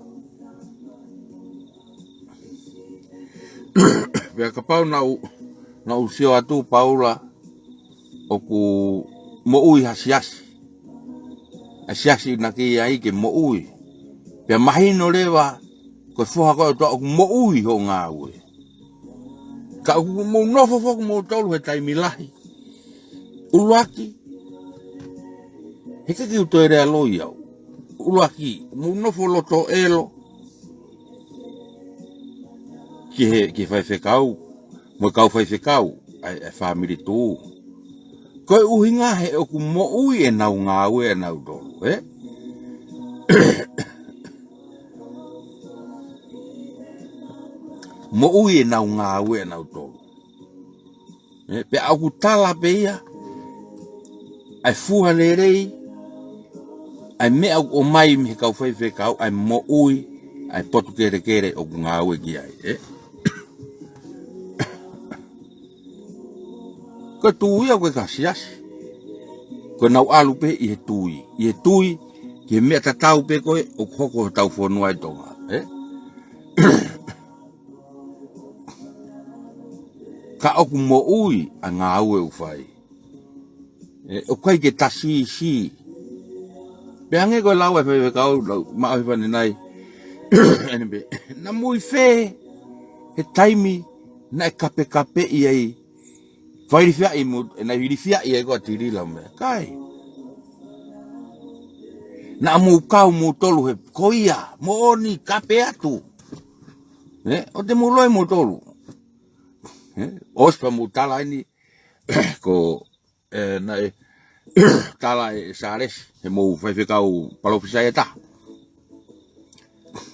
Pea kapau naʻa ku, naʻa ku sio atu Paula ʻoku moʻui ha siasi. ʻA e siasi naʻe ʻi ai ke moʻui. Pea mahino leva ko e foha ko e ʻOtua ʻoku moʻui hoʻo ngāue. Ka ʻoku mou nofo foki moutolu he taimi lahi. ʻUluaki, he ʻikai ke u toe lea loi au. ʻUluaki, mou nofo loto ʻelo ki he, ki he faifekau, mo e kau faifekau, ʻa e, ʻa e fāmili tuʻu. Ko e ʻuhinga he ʻoku moʻui ʻenau ngāue ʻanautolu, ē? Moʻui ʻenau ngāue ʻanautolu. Ē, pea ʻoku tala pē ia, ʻa e fua lelei, ʻa e meʻa ʻoku ʻomai mei he kau faifekau, ʻa e moʻui, ʻa e potu kelekele ʻoku ngāue ki ai, ē? Ko e tui ia ko e kau siasi. Ko ʻenau ʻalu pē ʻi he tui. ʻI he tui, ki he meʻa tatau pē ko ē ʻoku hoko hotau fonua ʻi Tonga, ē? Ka ʻoku moʻui ʻa e ngāue ʻoku fai. Ē, ʻoku ʻikai ke ta siʻisiʻi. Pea hangē ko e lau ʻa e faifekau, lau, maʻu he fane nai. ʻEne pē, naʻa mou ʻi fē he taimi naʻe kapekapeʻi ai. Fai ilifiaʻi mo, naʻe ilifiaʻi ai ko ē ʻa Tilila mo e meʻa. ʻIkai. Naʻa mou kau moutolu he ko ia, moʻoni kape atu. Ē, ʻoua te mou loi moutolu. Ē, ʻosi pea mou tala eni, ko, ē, naʻe, tala ʻe Sālesi, he mou faifekau palōfisai ʻe taha.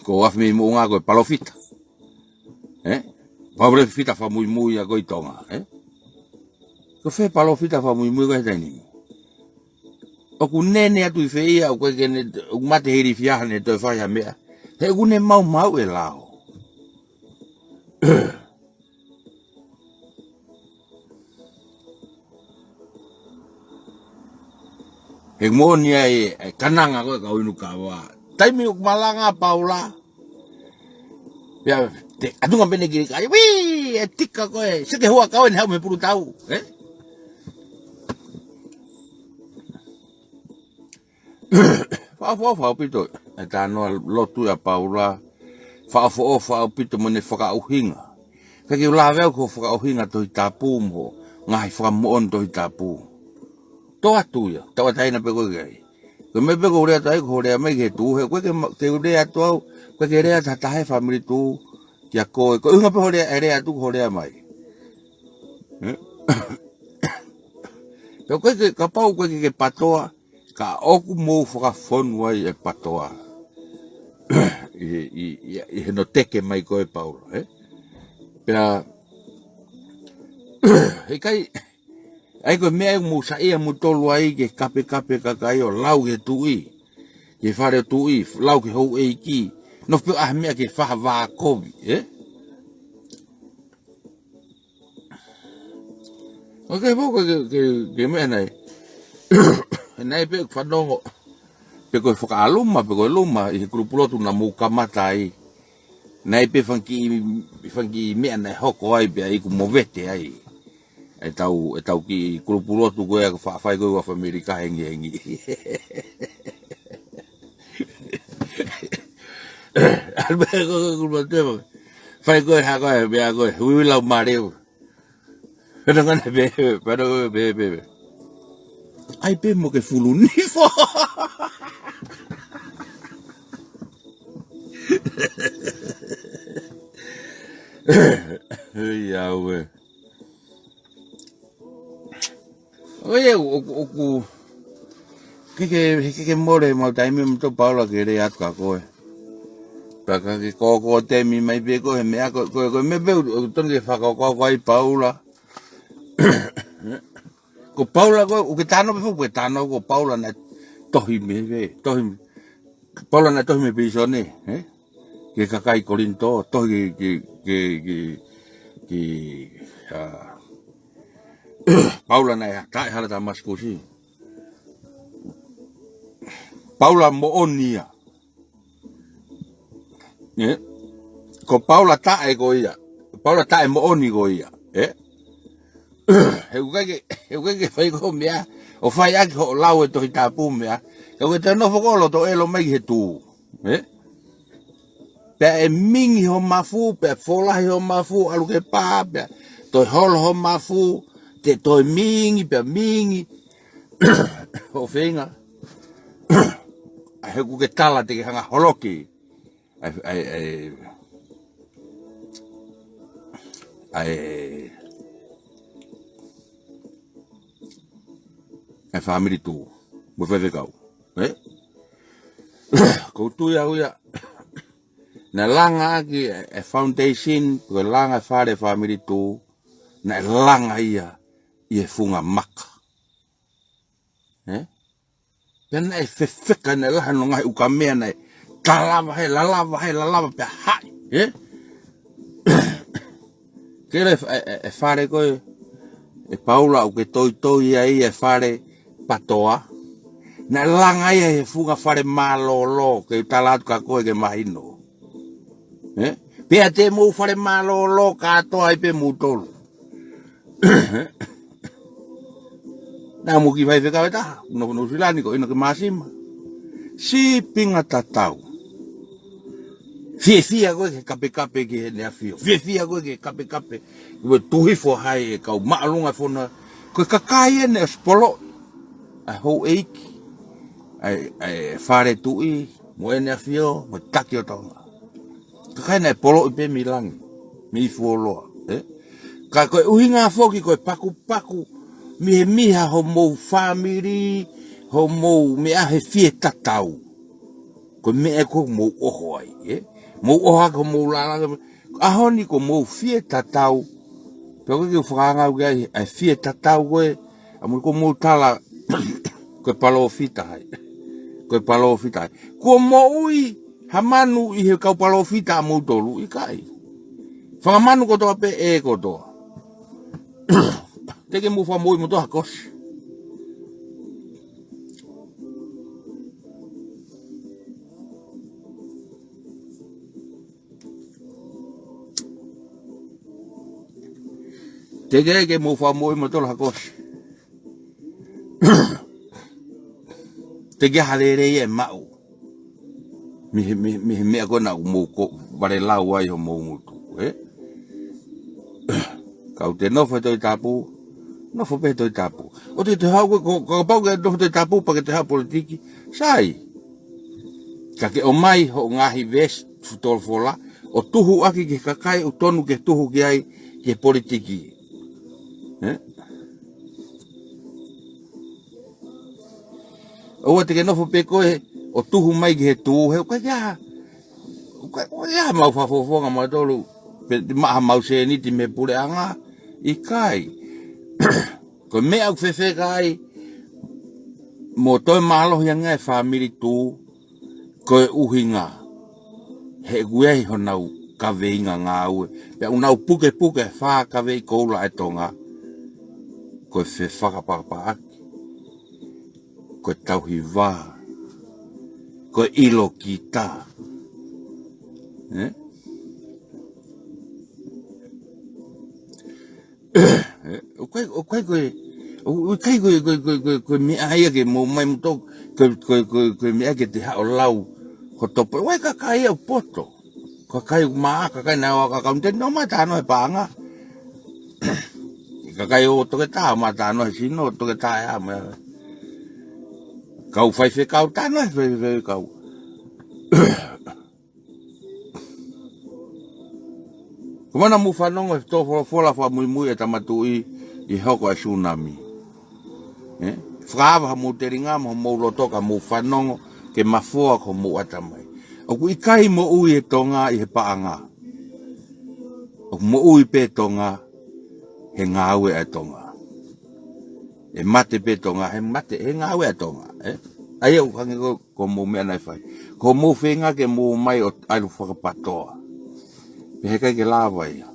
Ko Afimei Moʻunga ko e palōfita. Ē? Palōfita fakamuimui ia ko ē ʻi Tonga, ē? Ko fē palōfita fakamuimui ko ē he taimi ni? ʻOku nene atu ʻi fē ia, ʻoku ʻikai ke ne, ʻoku mate he ilifiaha ne toe fai ha meʻa. He ʻoku ne maumauʻi e lao. He moʻoni ai e kananga ko ē kau inu kava. Taimi ʻoku malanga Paula, Pea te ʻatunga pē ʻene kilikai, ui, ʻe tika koe, seke hua kau ʻene haʻu mei he pulu tau, ē? Fakaʻofoʻofa ʻaupito ʻa e talanoa lotu ʻa Paula. Fakaʻofoʻofa ʻaupito mo ʻene fakaʻuhinga. Ka ke u lave au ki hoʻo fakaʻuhinga Tohi Tapu mo e ngaahi fakamoʻoni Tohi Tapu. Tō atu ia, tauʻatāina pē koe ki ai. Ko e meʻa pē ʻoku ou lea atu ai, ko hoʻo lea mai ki he tuʻu, he ʻoku ʻikai ke ma-, ke u lea atu au, ʻoku ʻikai ke lea atu ha taha he fāmili tuʻu kia koe, ko e ʻuhinga pē hoʻo lea, e lea atu ko hoʻo lea mai. Ē? Ka ʻoku ʻikai ke, kapau ʻoku ʻikai ke PATOA, ka ʻoku mou fakafonu ai e PATOA. ʻI, ʻi, ʻi, ʻi he noteke mai ko ē ʻa Paula, ē? Pea, ʻikai, ʻa ia ko e meʻa ʻoku mou saiʻia moutolu ai ke kapekape kakai ʻo lau ki he tuʻi, ki he fale ʻo e tuʻi, lau ki he houʻeiki, nofo pē ʻo ʻai ha meʻa ke fai ha vākovi, ē? ʻOku ʻikai foki ke, ke, ke meʻa nai. Nai pē ʻoku fanongo. Pe ko e fakaʻaluma, pe ko e luma, ʻi he kulupu lotu naʻa mou kamata ai. Nai pē fanga kiʻi, fanga kiʻi meʻa naʻe hoko ai pea ʻoku movete ai. ʻEtau, ʻetau kiʻi kulupu lotu ko ē ʻoku faʻa fai ko ē ʻi he ʻAmelika hengihengi. ʻAlu pē ko e kulupu lotu ē, fai ko ē ha ko ē, meʻa ko ē, hui lau mareu. Pena ngana pē, pena ko ē, pē, pē, pē. ʻAi pē mo ke fulu nifo. Ia ue. ʻOku, ʻoku, ʻoku, ke, ke, ke, ke mole mau taimi mo tō Paula ke lea atu kia koe. Pea ka ke kōkō temi mai pē koe, he meʻa ko, ko, ko e meʻa pē ʻoku, ʻoku tonu ke fakakōkō ai Paula. Ko Paula ko, ʻoku ke talanoa pē foki, ʻoku ke talanoa ko Paula naʻe tohi mei, mei, tohi, Paula naʻe tohi mei pilīsone, ē? Ki he kakai Kolinitō, tohi ki, ki, ki, ki, ki, ā, Paula naʻe ʻi he hala Tamasikusi. Paula moʻoni ia. Ē? Ko Paula taʻe ko ia. Paula taʻe moʻoni ko ia. Ē? He ʻoku ʻikai ke, he ʻoku ʻikai ke fai ko e meʻa, ʻo fai ʻaki hoʻo lau e Tohi Tapu meʻa. Ka ʻoku ke toe nofo ko ē ʻo loto ʻelo mai ki he tuʻu. Ē? Pea ʻe mingi ho mafu, pea folahi ho mafu, ʻalu ke pā, pea toe holo ho mafu, te toe mingi, pea mingi. Hoʻo feinga. ʻA ia he ʻoku ke tala te ke hanga holoki. ʻA e, ʻa e, ʻa e, ʻa e fāmili tuʻu. Mo e faifekau. Ē? ʻOku ou tui au ia. Naʻe langa ʻaki e, e foundation, ko e langa e fale fāmili tuʻu. Naʻe langa ia ʻi he funga maka. Ē? Pea naʻe fefeka, naʻe lahi hono ngaahi ukamea naʻe talava hē, lalava hē, lalava pea haʻi, ē? Ke le e, e, e fale ko ē, ʻe Paula ʻoku ke toitoi ai e fale PATOA. Naʻe langa ia he funga fale mālōlō, ke u tala atu kia koe ke mahino. Ē? Pea te mou fale mālōlō kātoa ai pē moutolu. Naʻa mo e kiʻi faifekau ʻe taha, nofo Nuʻu Sila ni ko ʻInoke Māsima. Sīpinga tatau. Fiefia koe ke kapekape ki heʻene ʻafio. Fiefia koe ke kapekape. Ko e tuʻu hifo hai e kau māʻolunga fonua. Ko e kakai ʻeni ʻosi poloʻi. ʻA e houʻeiki. ʻA e, ʻa e fale tuʻi. Mo ʻEne ʻAfio, mo e taki ʻo Tonga. Kakai naʻe poloʻi pē mei langi, mei fuoloa, ē? Ka ko e ʻuhinga foki ko e pakupaku, mihimiha homou fāmili, homou meʻa he fie tatau. Ko e meʻa ko ē mou ʻoho ai, ē? Mou ʻoho ʻaki homou lālanga, ʻaho ni ko e mou fie tatau. Pea ko e kiʻi fakaangaʻi ʻa e fie tatau ko ē, ʻa mou ko e mou tala, ko e palōfita hai. Ko e palōfita hai. Kuo moʻui ha manu ʻi he kau palōfita ʻa moutolu ʻikai. Fanga manu kotoa pē ʻe kotoa. Te ke mou fakamoʻui moutolu ha kosi. Teʻeki ai ke mou fakamoʻui moutolu ha kosi. Teʻeki ai ha lelei ʻe maʻu mei he, mei he, mei he meʻa ko ena ʻoku mou ko vale lau ai homou ngutu, ē? Kau te nofo he Tohi Tapu, nofo pē he Tohi Tapu. ʻOua te te haʻu ko, ko, kapau ke nofo he Tohi Tapu pea ke te haʻu politiki, sai. Ka ke ʻomai hoʻo ngaahi veesi folofola ʻo tuhu ʻaki ki he kakai ʻoku tonu ke tuhu ki ai ki he politiki. Ē? ʻOua te ke nofo pē koe ʻo tuhu mai ki he tū, he ʻoku ʻikai ke ʻi ai ha, ʻoku ʻikai, ʻoku ʻikai ke ʻi ai ha mau fakafofonga mautolu, pe maʻa ha mau sēniti mei he puleʻanga, ʻikai. Ko e meʻa ʻoku fefeka ai mo toe mālohi ange e fāmili tū, ko e ʻuhinga he ʻoku ʻi ai honau kaveinga ngāue. Pea ʻoku nau pukepuke e fā kaveʻi koula ʻa e Tonga. Ko e fefakapapaʻaki, ko e tauhi vā, ko e ʻilo kita. Ē? ʻOku ʻikai, ʻoku ʻikai ko e, ʻoku ʻikai ko e, ko e, ko e, ko e, ko e meʻa ia ke mou ʻomai moutolu, ko e, ko e, ko e, ko e meʻa ke te haʻu ʻo lau ho topo. ʻOku ʻi ai e kakai ia ʻoku poto. Kakai ʻoku maʻa, kakai naʻa ʻoku ʻikai ke nau te nau maʻu talanoa he paʻanga. Kakai ʻoku toketā maʻu talanoa he sino, toketā ʻe ʻa meʻa. Kau faifekau talanoa he faifekau. Ko e meʻa naʻa mou fanongo he tō folofola fakamuimui ʻa e Tama Tuʻi ʻi he hoko ʻa e sunami. Ē? Fakaava homou telinga mo homou loto ka mou fanongo ke mafoa ko homou ʻatamai. ʻOku ʻikai moʻui e Tonga ʻi he paʻanga. ʻOku moʻui pē Tonga he ngāue ʻa e Tonga. ʻE mate pē Tonga, he mate, he ngāue ʻa e Tonga, ē? ʻA ia ʻoku hangē ko, ko hoʻomou meʻa naʻe fai. Ko hoʻomou feinga ke mou ō mai ʻo ʻalu fakapatoa. Pea heʻikai ke lava ia.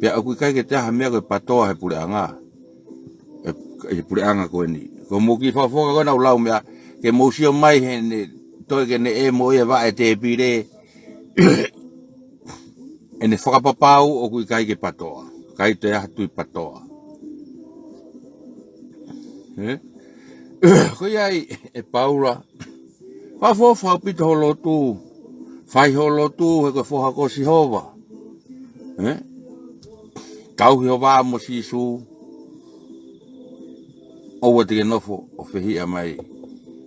Pea ʻoku ʻikai ke toe ʻi ai ha meʻa ko e patoa he puleʻanga. ʻE, ʻe puleʻanga ko eni. Ko hoʻomou kiʻi fakafofonga ko ena ʻoku lau meʻa, ke mou sio mai heʻene toe ke ne ʻē mo ia vaʻe tēpile. ʻEne fakapapau ʻoku ʻikai ke patoa. ʻIkai toe ʻi ai ha tui patoa. Ē? Ko ia ai ʻe Paula. Fakaʻofoʻofa ʻaupito ho lotu. Fai ho lotu, he ko e foha ko Sihova. Ē? Tauhi ho vā mo Sīsū. ʻOua te ke nofo ʻo fehiʻa mai.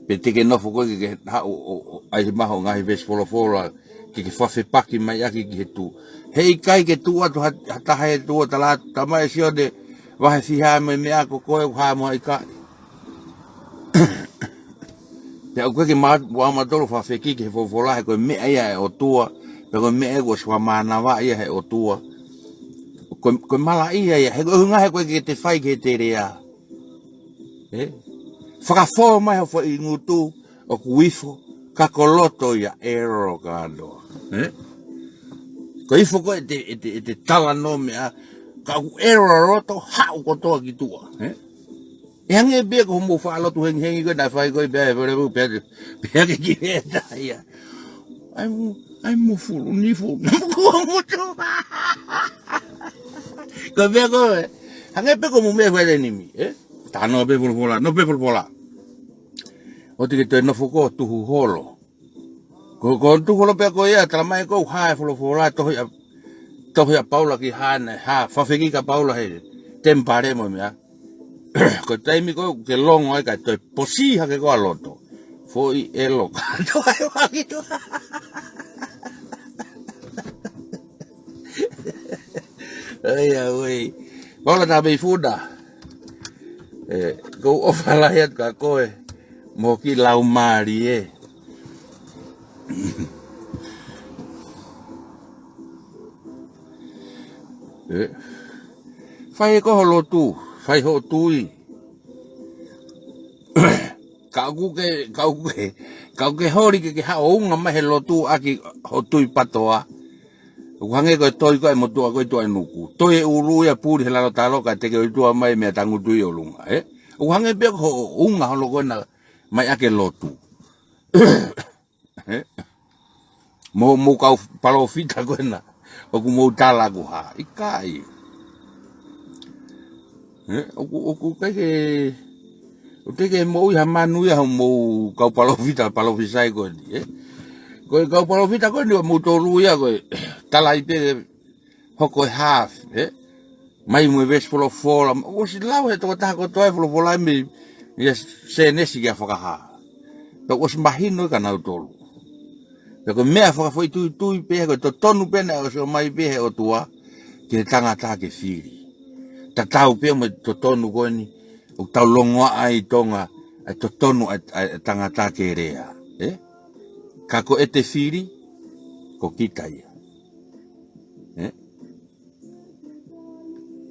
Pe te ke nofo koe ke ke haʻu ʻo, ʻo, ʻai mai hoʻo ngaahi veesi folofola ke ke fafepaki mai ʻaki ki he tū. Heʻikai ke tuʻu atu ha, ha taha he tū ʻo tala atu, Tamai Sione, vahe fiha mo e meʻa ko koe ʻoku hā mo ʻikai. Pea ʻoku ʻikai ke ma-, ʻoua mautolu fakafekiki he folofola he ko e meʻa ia ʻa e ʻOtua, pea ko e meʻa ia kuo ʻosi fakamānava ia he ʻOtua. Ko, ko e malaʻia ia, he ko e ʻuhinga he ʻoku ʻikai ke te fai ki he teleʻa. Ē? Fakafō mai ho foʻi ngutu ʻoku ifo, ka ko loto ia ʻelo kātoa. Ē? Ko e ifo ko ē ʻete, ʻete, ʻete talanoa meʻa, ka ʻoku ʻelo loto, haʻu kotoa ki tuʻa. Ē? ʻE hangē pē ko hoʻomou faʻa lotu hengihengi ko ē naʻe fai ko ē pea, pea, pea, pea ke ki pē tā ia. ʻAi mo, ʻai mo fulu, ni fulu. Ko e meʻa ko ē. Hangē pē ko hoʻomou meʻa fai le nimi, ē? Talanoa pē folofola, nofo pē folofola. ʻOua te ke toe nofo koe ʻo tuhu holo. Ko, ko e tuhu holo pē ko ia, talamai ko e hā e folofola, tohi ʻa, tohi ʻa Paula ki Haʻane, hā, fakafekiki ʻa Paula he temipale mo e meʻa. Ko e taimi ko ē ke longo ai kae toe posi hake koe ʻa loto. Foʻi ʻelo kātoa ʻe ʻoange ki tuʻa. ʻAi, ʻa, ui. Paula Tameifuna. Ē, ʻoku ou ʻofa lahi atu kia koe. Mo e kiʻi laumālie. Ē. Fai ʻe koe ho lotu, fai hoʻo tui. Ka ʻoku ke, ka ʻoku ke, ka ʻoku ke holi ke ke haʻu ʻo unga mai he lotu ʻaki ho tui patoa. ʻOku hangē ko e toi ko ē motuʻa ko ē tuʻa ʻi nuku. Toi e ʻulu ia puli he lalo talo kae teke ʻo ʻi tuʻa mai meʻa tangutu ʻi ʻolunga, ē? ʻOku hangē pē ko hoʻo unga holo ko ena mai ʻaki e lotu. Ē? Mo, mo e kau palōfita ko ena ʻoku mou tala ʻoku hā. ʻIkai. Ē, ʻoku, ʻoku ʻikai ke, ʻoku teʻeki ke moʻui ha manu ia hoʻomou kau palōfita, palōfisai ko eni, ē? Ko e kau palōfita ko eni ʻoku mou tolu ia ko e tala ai pē hoko e hā, ē? Mai mo e veesi folofola, ʻosi lau he tokotaha kotoa e folofola mei, mei Sēnesi ki he Fakahā. Pea ʻosi mahino kia nautolu. Pea ko e meʻa fakafoʻituitui pē, ko e totonu pē naʻe ʻosi ʻomai pē he ʻOtua ki he tangata ke fili. Tatau pē mo e totonu ko eni ʻoku tau longoaʻa ai ʻi Tonga, ʻa e totonu ʻa e, ʻa e tangata ke lea, ē? Ka ko ʻete fili, ko kita ia. Ē?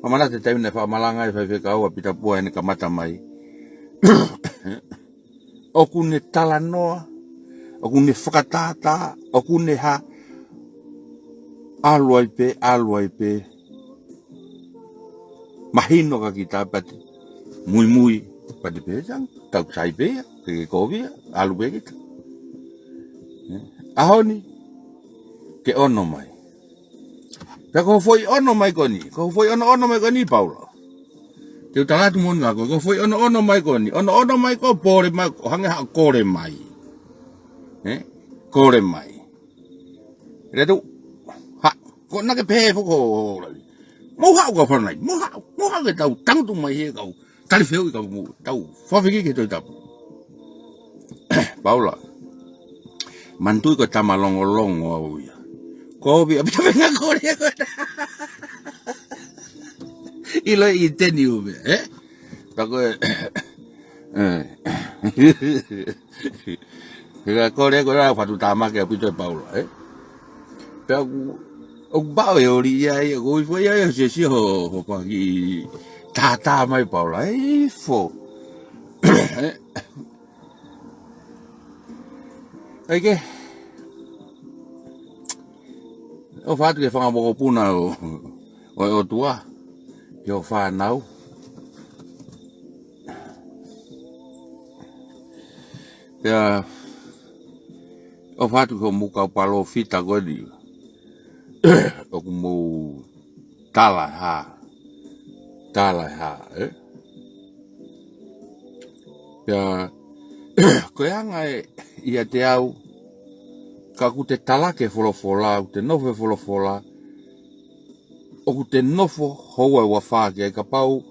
Fakamālō he taimi naʻe fakamalanga ai e faifekau ʻa Pita Pua heʻene kamata mai. ʻOku ne talanoa, ʻoku ne fakatātā, ʻoku ne hā, ʻalu ai pē, ʻalu ai pē. Mahino kia kita pea te muimui, pea te pehē, tau sai pē ia, ke ke kovi ia, ʻalu pē kita. Ē? ʻAho ni, ke ono mai. Pea ko e foʻi ono mai ko eni, ko e foʻi ono ono mai ko eni Paula. Te u tala atu moʻoni kia koe, ko e foʻi ono ono mai ko eni, ono ono mai ko e pole mai, ʻo hangē ha kole mai. Ē? Kole mai. Lea tu, ha, ko ena ke pehē foki ʻo lavi. Mou haʻu kau fanongo, mou haʻu, mou haʻu ke tau tangutu mai he kau tali fehuʻi ka mou tau fafiki ki he Tohi Tapu. Paula, manatuʻi ko e tama longolongo au ia. Ko ovi a pita venga kole ko ena. ʻIlo ʻi teni ume, ē? Pea ko e, ē. He ka kole ko ena fatu tāmaki ʻaupito ʻe Paula, ē? Pea ʻoku, ʻoku pau e ʻoli ia, ia, ʻoku ʻi fo ia, ia, sio, sio, ho, ho paki tātā mai Paula, ē, ʻi fo. Ē? ʻAi ke. ʻOfa atu ki he fanga mokopuna ʻo, ʻo e ʻOtua, ki hoʻo fānau. Pea, ʻofa atu ki hoʻomou kau palōfita ko eni. ʻOku mou tala e hā. Tala e hā, ē? Pea, ko e anga ē ʻiate au, ka ʻoku te talaki e folofola, ʻoku te nofo he folofola, ʻoku te nofo houa ʻe uofā ki ai kapau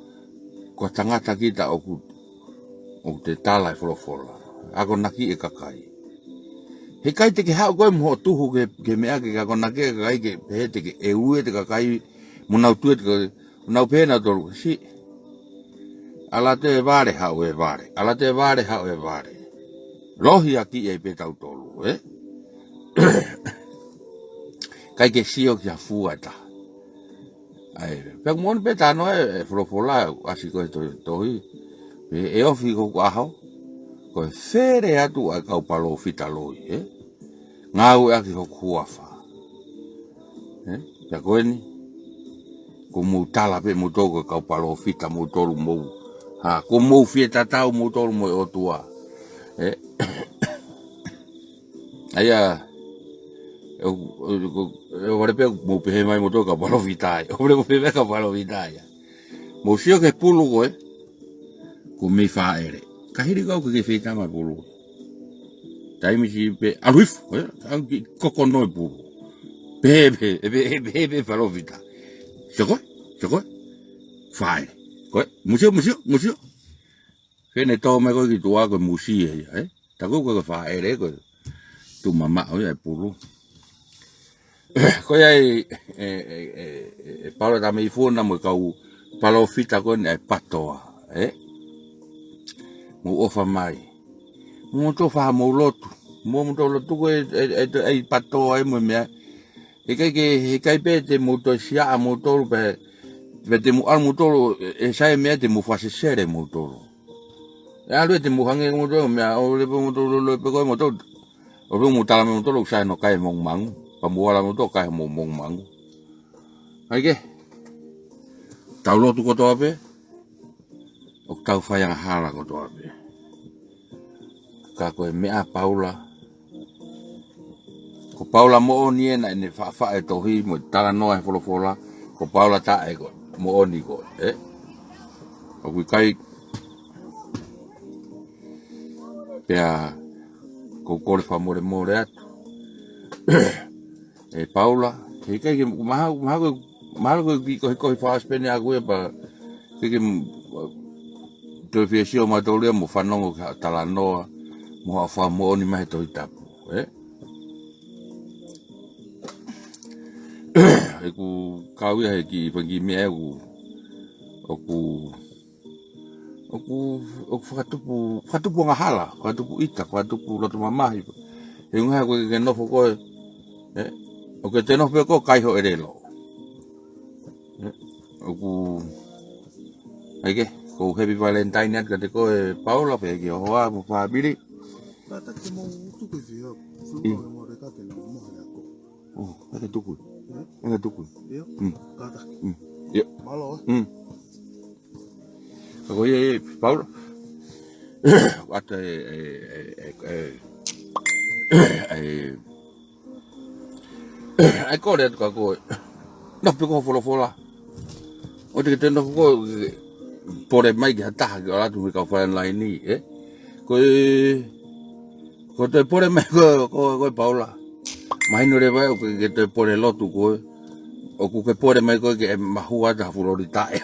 ko e tangata kita ʻoku, ʻoku te tala e folofola. Akonaki e kakai. Heʻikai te ke haʻu koe mo hoʻo tuhu ke, ke meʻa ke akonaki e kakai ke pehē te ke ʻeue ʻete kakai mo nau tui ʻete kakai, mo nau pehē nautolu. Siʻi. ʻAlu atu e vale haʻu e vale. ʻAlu atu e vale haʻu e vale. Lohiakiʻi ai pē tautolu, ē? ʻIkai ke sio ki ha fua ʻe taha. ʻAi, pea ʻoku moʻoni pē talanoa e, e folofola, ʻasi ko e to-, tohi. Pea ʻe ofi ko e ʻaho, ko e fele atu ʻa e kau palōfita loi, ē? Ngāueʻaki hoku huafa. Ē? Pea ko eni, ko mou tala pē moutolu ko e kau palōfita moutolu mou. Ha, ko mou fie tatau moutolu mo e ʻOtua. Ē? ʻAi ā, ʻe, ʻe, ʻe, ʻe, vale pē mou pehē mai moutolu kau palōfita ai. ʻO vale mou pehē mai kau palōfita ai. Mou sio ki he pulu ko ē, ʻoku mei fāʻele. Ka hili kau ke ke feitama pulu. Taimi siʻi pē, ʻalu hifo, ē? Au ki kokono e pulu. Pehē, pehē, pehē, pehē, pehē palōfita. Sio koe, sio koe. Fāʻele. Koe, mou sio, mou sio, mou sio. Fēnē tō mai koe ki tuʻa ko e musie ia, ē? Taku ko e fāʻele ko e tuʻu mamaʻo ia e pulu. Ko ia ʻi, ē, ē, ē, ē, Paula Tameifuna mo e kau palōfita ko eni ʻa e PTOA, ē? Mou ʻofa mai. Mou tō fā mou lotu. Mou, mou tō lotu ko e, ē, ē, ē, PTOA ē mo e meʻa. Heʻikai ke, heʻikai pē te mou toe siaʻa moutolu pē, pē te mou ʻalu moutolu, ē, ʻe sai e meʻa te mou fakasesele moutolu. ʻE ʻalu ē te mou hangē moutolu, meʻa ʻo lepe moutolu, lepe ko ē moutolu. ʻO lepe mou tala mei moutolu, ʻoku sai hono kai e mongimangi. Pea mou ala moutolu kai homou mongimangi. ʻAi ke. Tau lotu kotoa pē. ʻOku tau fai angahala kotoa pē. Ka ko e meʻa ʻa Paula. Ko Paula moʻoni ē naʻa ne faʻafaʻa e tohi mo e talanoa he folofola. Ko Paula taʻe ko e moʻoni ko ē, ē? ʻOku ʻikai pea ʻoku ou kole fakamolemole atu. ʻE Paula, heʻikai ke, mahalo, mahalo, mahalo ko e kiʻi kohikohi fakaʻosipeni ʻaʻaku ia pea ke, ke toe fie sio mautolu ia mo fanongo ki haʻo talanoa mo haʻo fakamoʻoni mai he Tohi Tapu, ē? ʻOku kau ia he kiʻi fanga kiʻi meʻa ʻoku, ʻoku, ʻoku, ʻoku fakatupu, fakatupu angahala, fakatupu ʻita, fakatupu loto mamahi. He ʻuhinga he ʻoku ke nofo koe, ē? ʻOku ke nofo pē koe ʻo kai ho ʻelelo. ʻOku, ʻai ke, ʻoku ou happy Valentine atu kiate koe Paula, pea ki ho hoa mo e fāmili. Kātaki, mou tuku e fia, fulu ke mou reka ke nau mohe ako. ʻŌ, ʻai ke tuku. ʻE? ʻAi ke tuku. ʻIo. Mm. Kātaki. Mm. ʻIo. Mālō, ē? Mm. Ka ko ia ē, Paula. ʻAta e, e, e, e, e, ʻai kole atu kia koe. Nofo pē koe ho folofola. ʻOua te ke toe nofo koe, pole mai ki ha taha ke ʻalu atu he kau fale laini, ē? Ko e, ko e toe pole mai koe, ko, ko e Paula. Mahino leva ē, ʻoku ke toe pole lotu koe. ʻOku ke pole mai koe ke mahua atu ha fulori taʻe.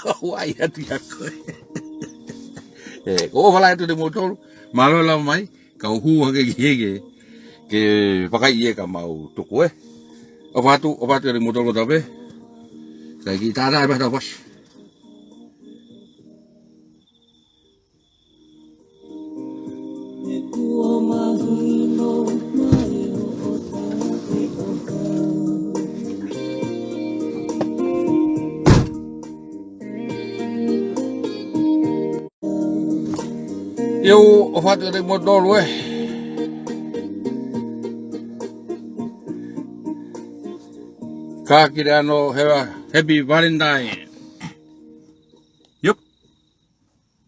Hawaii atu ia koe. Ē, ko e ʻofa lahi atu kiate kimoutolu. Mālō e lava mai. Kau hū hake ki hē ke, ke vakai ē ka mau tuku ē. ʻOfa atu, ʻofa atu kiate kimoutolu kotoa pē. Kae kiʻi tātā e meʻa tau fasi. ʻIo, ʻofa atu kiate kimoutolu ē. Ka kile ano heva, happy Valentine.